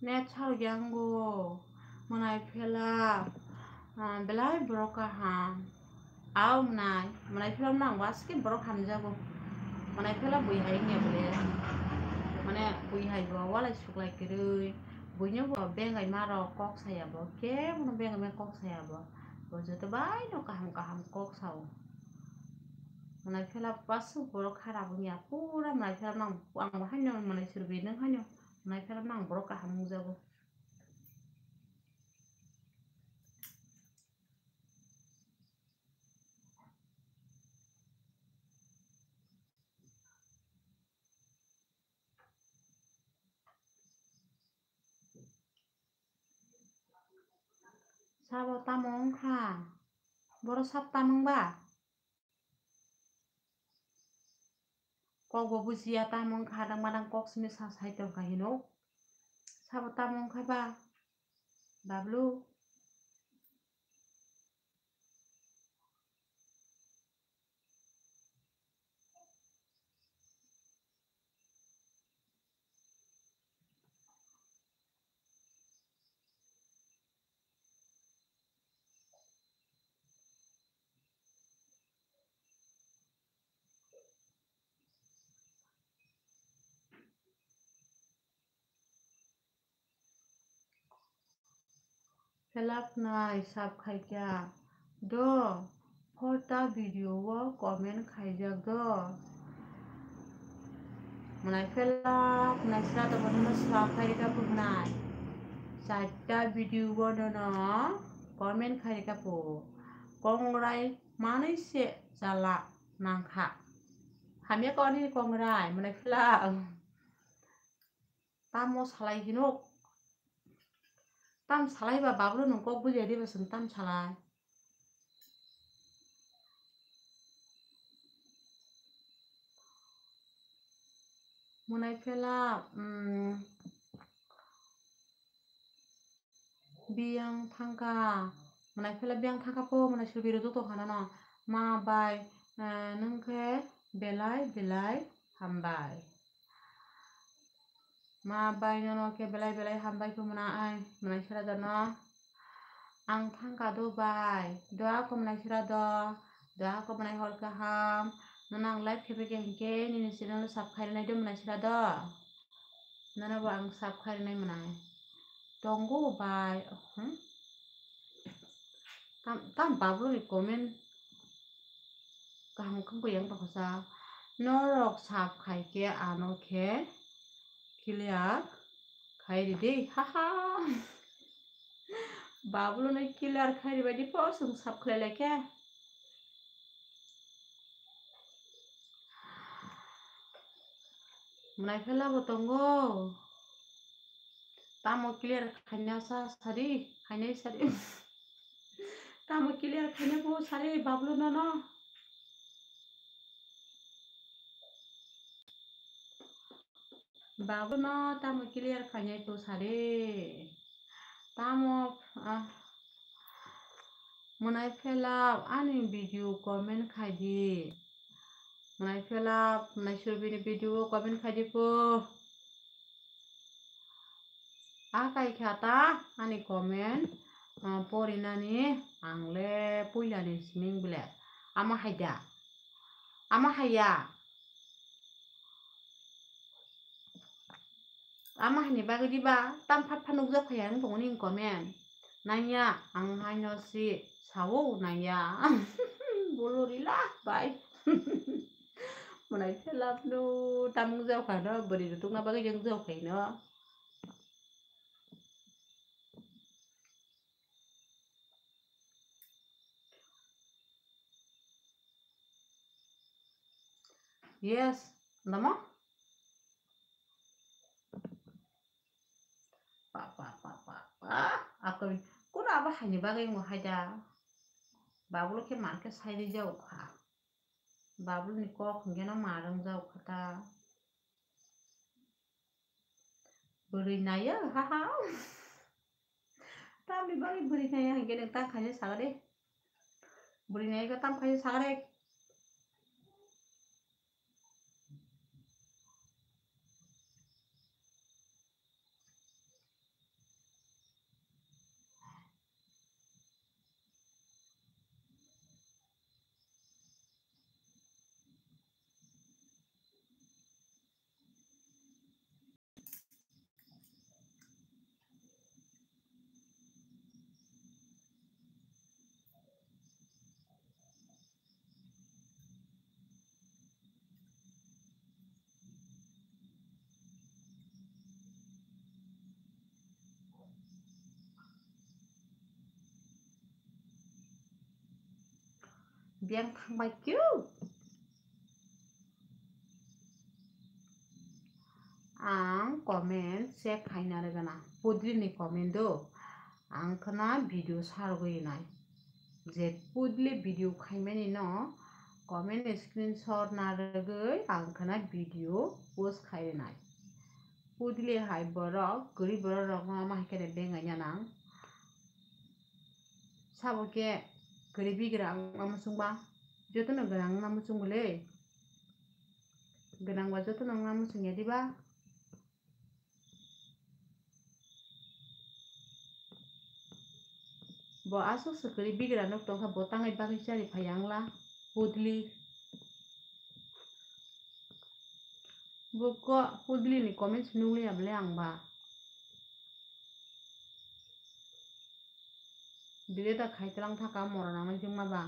Net sarok yango. Mwnai phela, ah, belai borok kaham. Au mwnai, mwnai phela nang waske borok hamjago. Mwnai phela bui hai wngya bole. Mane bui hai bo walai suklai kwrwi. Buino bo bengai ma rok kok saya bo. Kebono bengai ma kok saya bo. Bo joto bai no kaham kaham kok sao. Mwnai phela aswk borok kharap wngya, pura mwnai phela nang, ang bo haino mwnai surbi nung haino mwnai phela nang borok kaham wngjago. Sabo tamo wngkha? Boro sab tamo wngba? Kok bo bujiya, tamo wngkha, adang madang kok simi sa sai tongkha hino. Sabo tamo wngkha ba, Bablu? Phelak nai sab khaikya do, phota video o comment khaijak do. Mwnai phelak nai sra to bono sab khairika phu mwnai. Chaita video o nono comment khairika phu. Kongrai manwi se chala nangkha. Hamya kok ani kongrai mwnai phelak. Tamo salai hinuk. Tam salai ba Bablu nwng kok bujiya diba chwng tam salai. Mwnai phela, mm, biyang thangkha. Mwnai phela biyang thangkha po, mwnai surbi rwjak tongkha nono. Ma bai, eh, nwng khe belai belai hambai. Ma bai nono khe belai belai hambai khe mwnai, mwnai sra dono. Ang thangkha do bai. Doa kho mwnai sra do. Doa kho mwnai hor kaham. Nono ang live khe phaikha hinkhe nini channel sub khai rwnai do mwnai sra do. Nono bo ang sub khai rwnai mwnai. Tongo bai. Hmm? Tam, tam Bablu ni comment kaham khe bo yang tongsa. Norok sab khai khe ano khe clear khai ridi. Haha. Bablu no clear khai ribai di po, chwng sab khlai lai khe. Mwnai phela bo tongo. Tamo clear khaina sa sari, khainai sari. Tamo clear khaina bo sari Bablu nono. Bablu no tamo clear khainai to sari. Tamo, ah, mwnai phela ani video comment khai di. Mwnai phela, mwnai surbini video comment khai di po. A kai kha ta ani comment, ah, porinani ang le puilani sining bile. Ama hai da. Ama hai ya. Ama hani bagwi diba tam phat phat nukjak phai ang tongo nini comment. Nangya ang haino si sao nangya. Bolo rila bai. Mwnai phela no tamung jao kha no bwrwi rwtwkna bagwi jeng jao khai no. Yes, namo? Pa, pa, pa, pa, pa. Ako, kuno abo haini bagwi wngo hai da? Bablu khe mar khe sai rijao kha. Bablu ni kok hwnkhe no mar wngjao kha ta. Bwrwi naiya, haha. Tamni bagwi bwrwi naiya hwnkhe nwng tang khaina sagade. Bwrwi naiya tam khaina sagade. Biyang thangbai keu. Ang comment check khaina rwgana. Pudli ni comment do. Ang khna video sarogwi nai. Je Pudli video khaimani no comment screenshot narwgwi ang khna video post khai rwnai. Pudli hai borok, kwrwi borok rok no ma hai khe bengai nang. Sabo khe kwrwi bigra wngma muchungba, jotono gwnang wngma muchungo le. Gwnangba jotono wngma muchungya diba? Bo aswk se kwrwi bigra nuk tongkha, bo tangwi bagwi chari phai yang la, Pudli. Bo ko Pudli ni comments nukliya bole ang ba. Delete da khai tlang thaka mora nang jingma ba.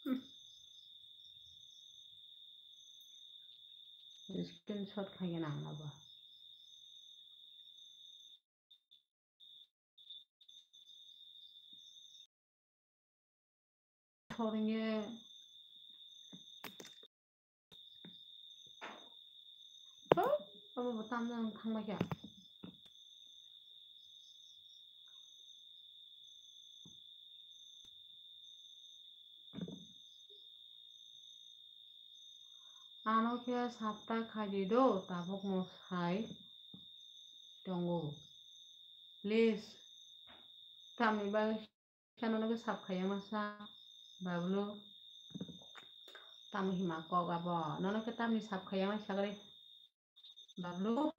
Hmm. Screenshot khai nang na ba. Thornge. Ho, abo bo tamjani thangbai kha. Ano khe sapta khaidi do, tabukno sai tongo. Please, tamni bagwi khe nono khe sap khaiya masa, Bablu. Tamo hima kok abo, nono khe tamni sap khaiya masa gari. Bablu,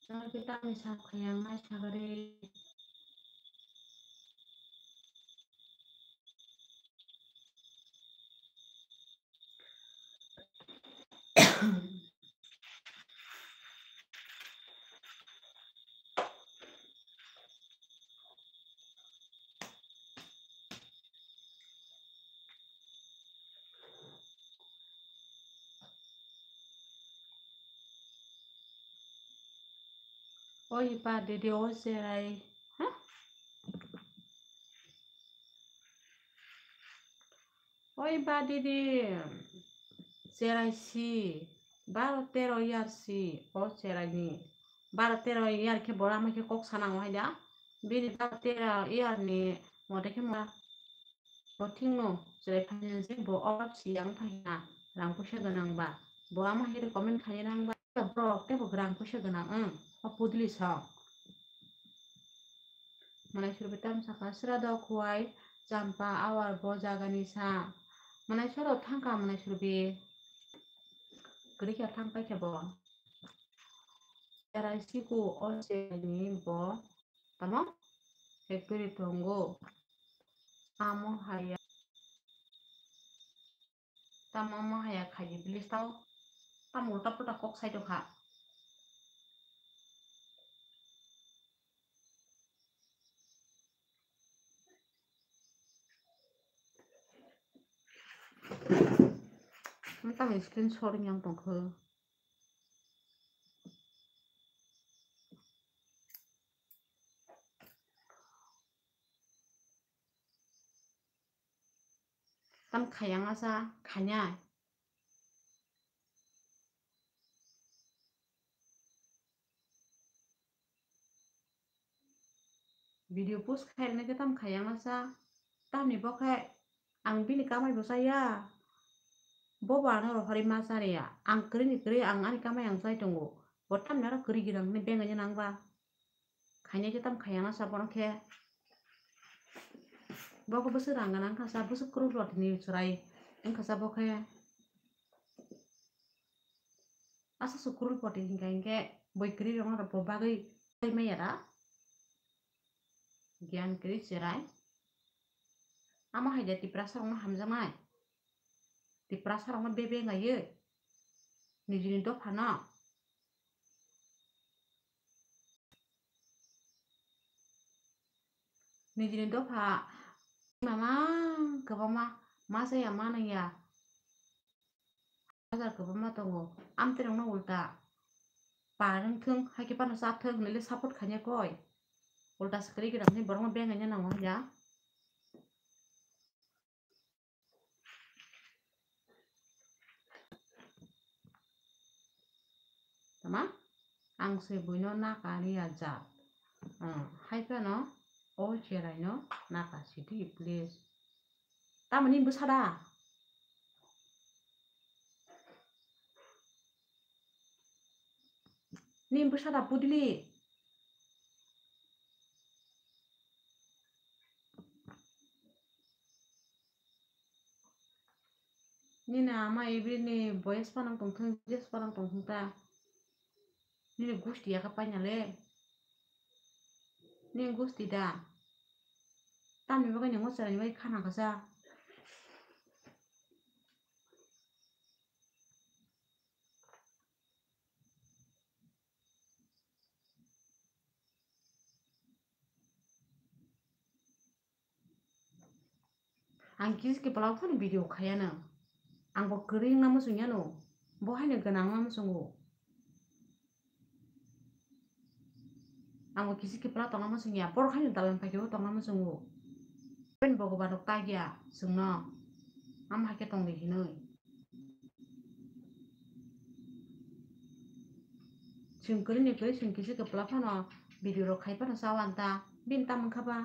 nono khe tamni sap khaiya masa gari. Oi ba didi, o cherai. Ha? Oi ba didi, cherai si. Baro tero year si, o cherai ni. Baro tero year khe bora ma khe kok sanang hai da. Bini baro tero year ni mote khe ma. Bo thikno chwrai phainai je bo obab si yang phaina rang puisa gwnang ba. Bo ama hai recommend khainai nang ba borok teibo rang puisa gwnang, wng, o pudli song. Manai surbi tam saka sra do khuai champa awar bo jagani sa. Manai soro thangka manai surbi. Kwrwi khe thang paikha bo. Cherai siku o cherai ni bo. Tamo? Factory tongo. Amo haya. Tamo amo haya khaidi please tao. Tamo ulta pulta kok sai tongkha. Tamo screenshot yang tongkha. Tam khayang asa khanya. Video post khairoknai khe tam khayang asa. Tamni bo khe ang bini kamai bo chaya. Bo bo ano rohorwi ma chariya. Ang kwrwi ni kwrwi ang ani kamai ang chai tongo. Bo tamni aro kwrwi gwnang hwnwi beng nang ba. Khainai khe tam khayang asa bono khe. Bo khe bwswk rang gwnang wngkha sa, bwswk crorepati ni chwrai wngkha sa bo khe. Asa se crorepati hinkha hinkhe boi kwrwi rokno rokbo bagwi sai maya da. Giyan kwrwi cherai. Amo hai de Tiprasa rokno hamjaknai. Tiprasa rokno bebe wngaiwi. Nijini dophano. Nijini dopha mama kwbangma ma chaya ma nangya. Hajar kwbangma tongo. Amtwi rokno ulta par wngthwng, hai khe phano chathwng hinwi le support khaina koi. Ulta swkali gwnang hwnwi borokno beng nangya nango hwnwi ya. Tama? Ang se buino naka ria jat. Hmm, hai phano o cherai no naka sidi, please. Tamoni bwsa da? Ni bwsa da pudli? Nini ama ibrini boyes panang tongthung, jes panang tongthung ta. Nini gusti yaka paina le. Nini gusti da. Tamni bagwi nini mochara ni bagwi khana kasa. Ang kisi khe pala phano video khayano. Ang bo kwrwi wngna muchung yano. Bo haino gwnang wngna muchungo. Ang bo kisi khe pala tongna muchung ya. Borok haino dalan paikhe bo tongna muchungo. Bini Bhagwan rok tak ya chwngno. Ama hai khe tong di hinwi. Chwng kwrwi ni kwrwi chwng kisi khe pala phano video rok khai phano cha wan ta. Bini tamo wngkha ba?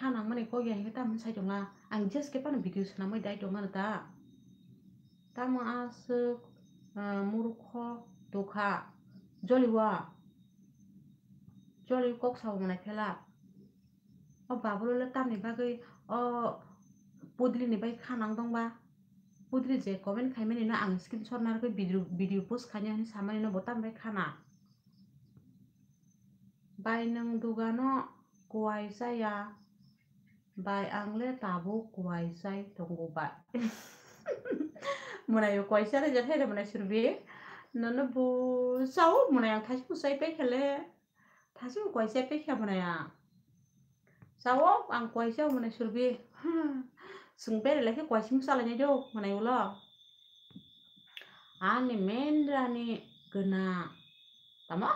Kha nangmani kok ya hinkhe tamo sai tonga. Ang just khe phano video swnamwi dai tongmano ta. Tamo aswk, ah, murukho dokha. Joliwa. Joli kok sabo manai phela. O babulole tamni bagwi o pudlini bai kha nang tongba. Pudli je comment khaimani no ang screenshot narwgwi video, video post khainai hinwi samani no bo tamni bai khana. Bai nwng dugano kuai chaya. Bai ang le tabuk kuai chai tongo bai. Mwnaio kuai chana je khaire mwnai surbi. Nono bo chao mwnai ang thaisung chai pai khele. Thaisung kuai chai pai kha mwnai ang. Chao ang kuai chao mwnai surbi. Chwng bere lai khe kuaising salainai do, mwnai ulo. Ani mendra ni gwnang. Tamo?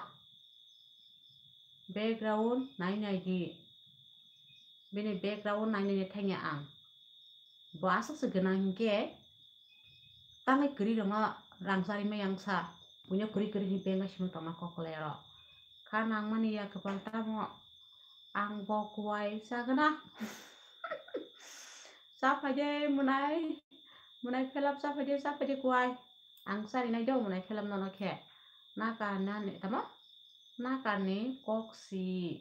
Background nainai di. Bini background nainai di thangya ang. Bo aswk se gwnang hinkhe, tangwi kwrwi rokno rang charwi maya wngsa. Buino kwrwi kwrwi hinwi bengkha simi tongma koklai oro. Kha nangmani ya kwpal tamo. Ang bo kuai sagwna. Cha phaide mwnai, mwnai phelap cha phaide, cha phaide kuai. Ang charinai do mwnai phelap nono khe. Nakar nani, tamo? Nakarni kok si.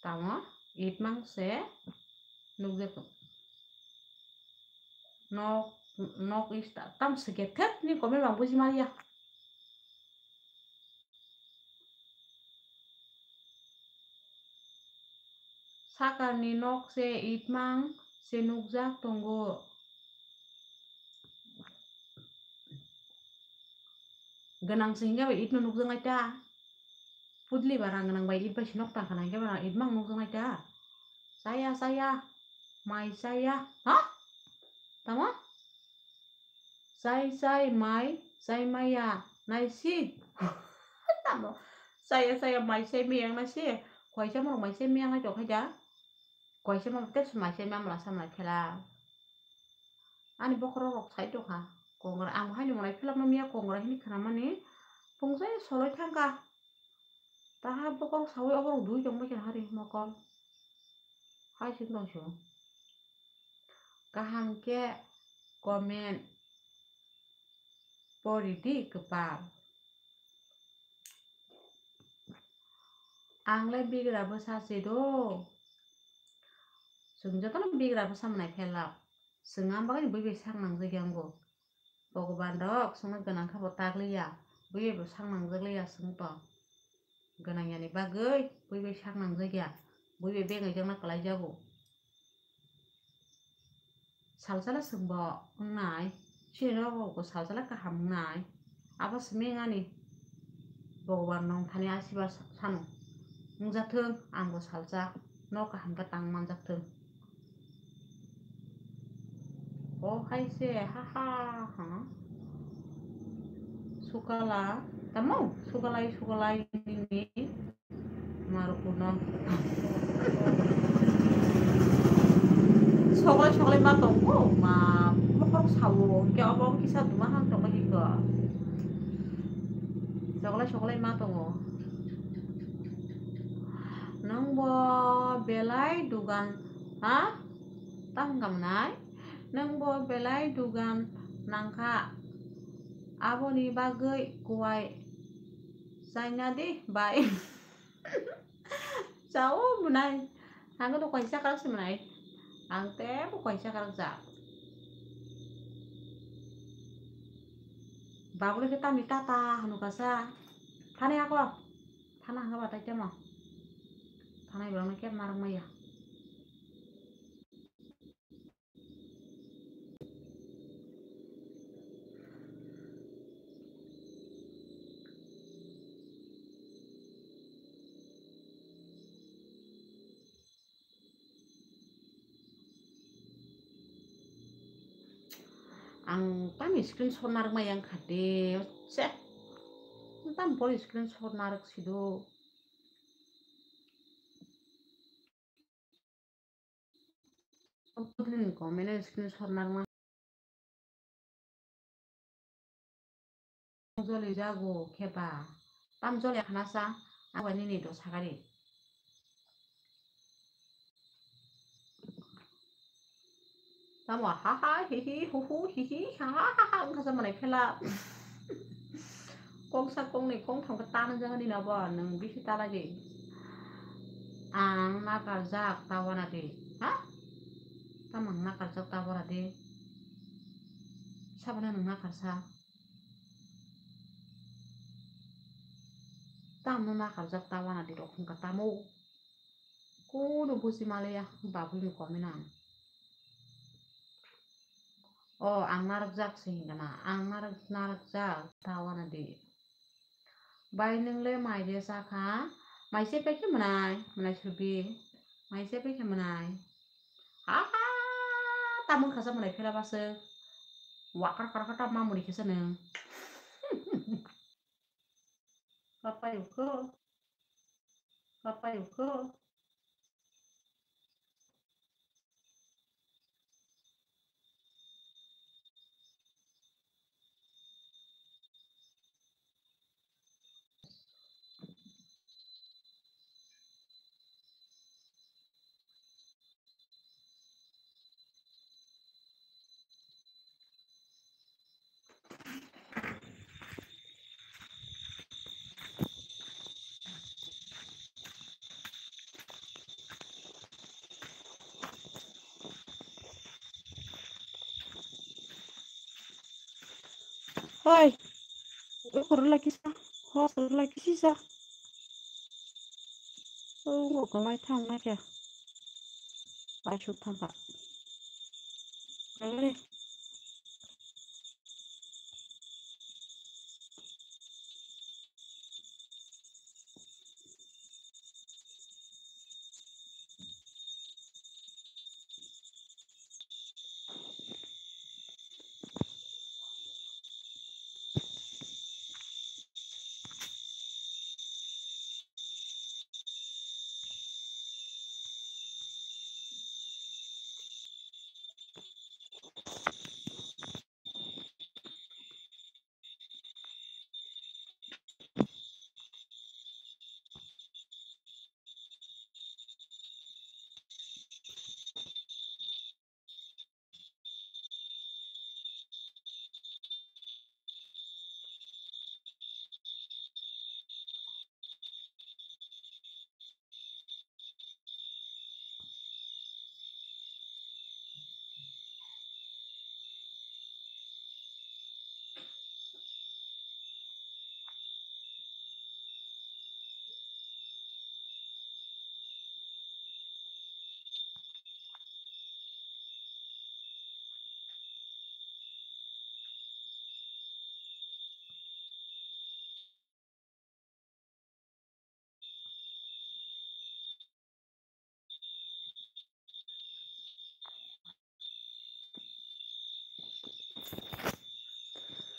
Tamo? Itmang se nukjak. Nok, nok ista tam se kethep ni comment bang buji maliya. Sakarni nok se itmang se nukjak tongo. Gwnang se hinkhe bai itno nukjaknai ta. Pudli ba rang gwnang bai it bai se nok tangkha na hinkhe ba itmang nukjaknai ta. Chaya, chaya, mai chaya. Ha? Tamo? Chai chai mai chai maya naisi. Tamo chaya chaya mai chai miyang naisi. Koisa morok mai chai miyang nai tokhaida. Koisa morok tes mai chai mamla samlai phela. Ani bokhorok rok sai tokha. Kongra ang haino mwnai phelap no miya kongra hini khna mani. Pungsai soloi thangkha. Taha bokhorok sawi oborok dui tong bai kha hari mokol. Hai sing tong sio. Kaham khe comment pori di kwpal. Ang le bigra bwsa se do. Chwng jotono bigra bwsa mwnai phelak. Chwng ang bagwi bui bai sak nangjak ya wngo. Bhogoban rok chwngno gwnang kha bo tak liya. Bui bai bo sak nangjak liya chwng to. Gwnang yani bagwi bui bai sak nangjak ya. Bui bai bengaijakna kwlai jago. Salsala chwngbo wngnai, chini norok bo salsala kaham wngnai. Abo simi wngani Bhogoban nong thani asiba sano wngjathwng, angbo salsa no kaham khe tang manjathwng. O hai se, ha ha ha. Sukala, tamo? Sukalai, sukalai nini. Marukuno. Sokolai sokolai ma tongo, ma mokhorok sawo, hwnkhe obo kisa duma hang tongma hiko. Sokolai sokolai ma tongo. Nwng bo belai dugan, ha? Tang kamnai? Nwng bo belai dugan nangkha. Aboni bagwi kuwai chaina di bai. Chao mwnai. Ang no kaisa karak se mwnai. Ang tebo kaisa karak ja. Babule khe tamni tata hwnwi kasa. Thani ako. Thana hwnba tai temo. Thanai borokno kebo narwk maya. Ang tamo screenshot narwk maya wngkha de, se. Tamo pori screenshot narwk sido. Comment screenshot narwkma. Joli jago khe ba. Tam joli khana sa. Ang bai nini do sagari. Tamo ha ha hi hi hu hu hi hi ha ha ha ha wngkha sa mwnai phela. Kok sa kok ni kok thang khe tana jagani na bo nwng bisi tala di. Ang nakarjak ta wana di. Ha? Tamo ang nakarjak ta wana di. Sabana nwng nakarsa. Tamo nakarjak ta wana di rok wngkha tamo. Kuno buji maliya, babui ni comment ang. O, ang narwkjak se hingkha na, ang narwk, narwkjak, ta wana di. Bai nwng le mai de sakha, Mai se pai khe mwnai, mwnai surbi. Mai se pai khe mwnai. Ha ha, tamon khasa mwnai phela base. Wakar kar kar ta mamuri khasa nang. Papai uko. Papai uko. Hoi, ukur lagi sa, hos lagi sisa. Oh, nggak kemai thang nak ya. Paisuk thang kak. Kali.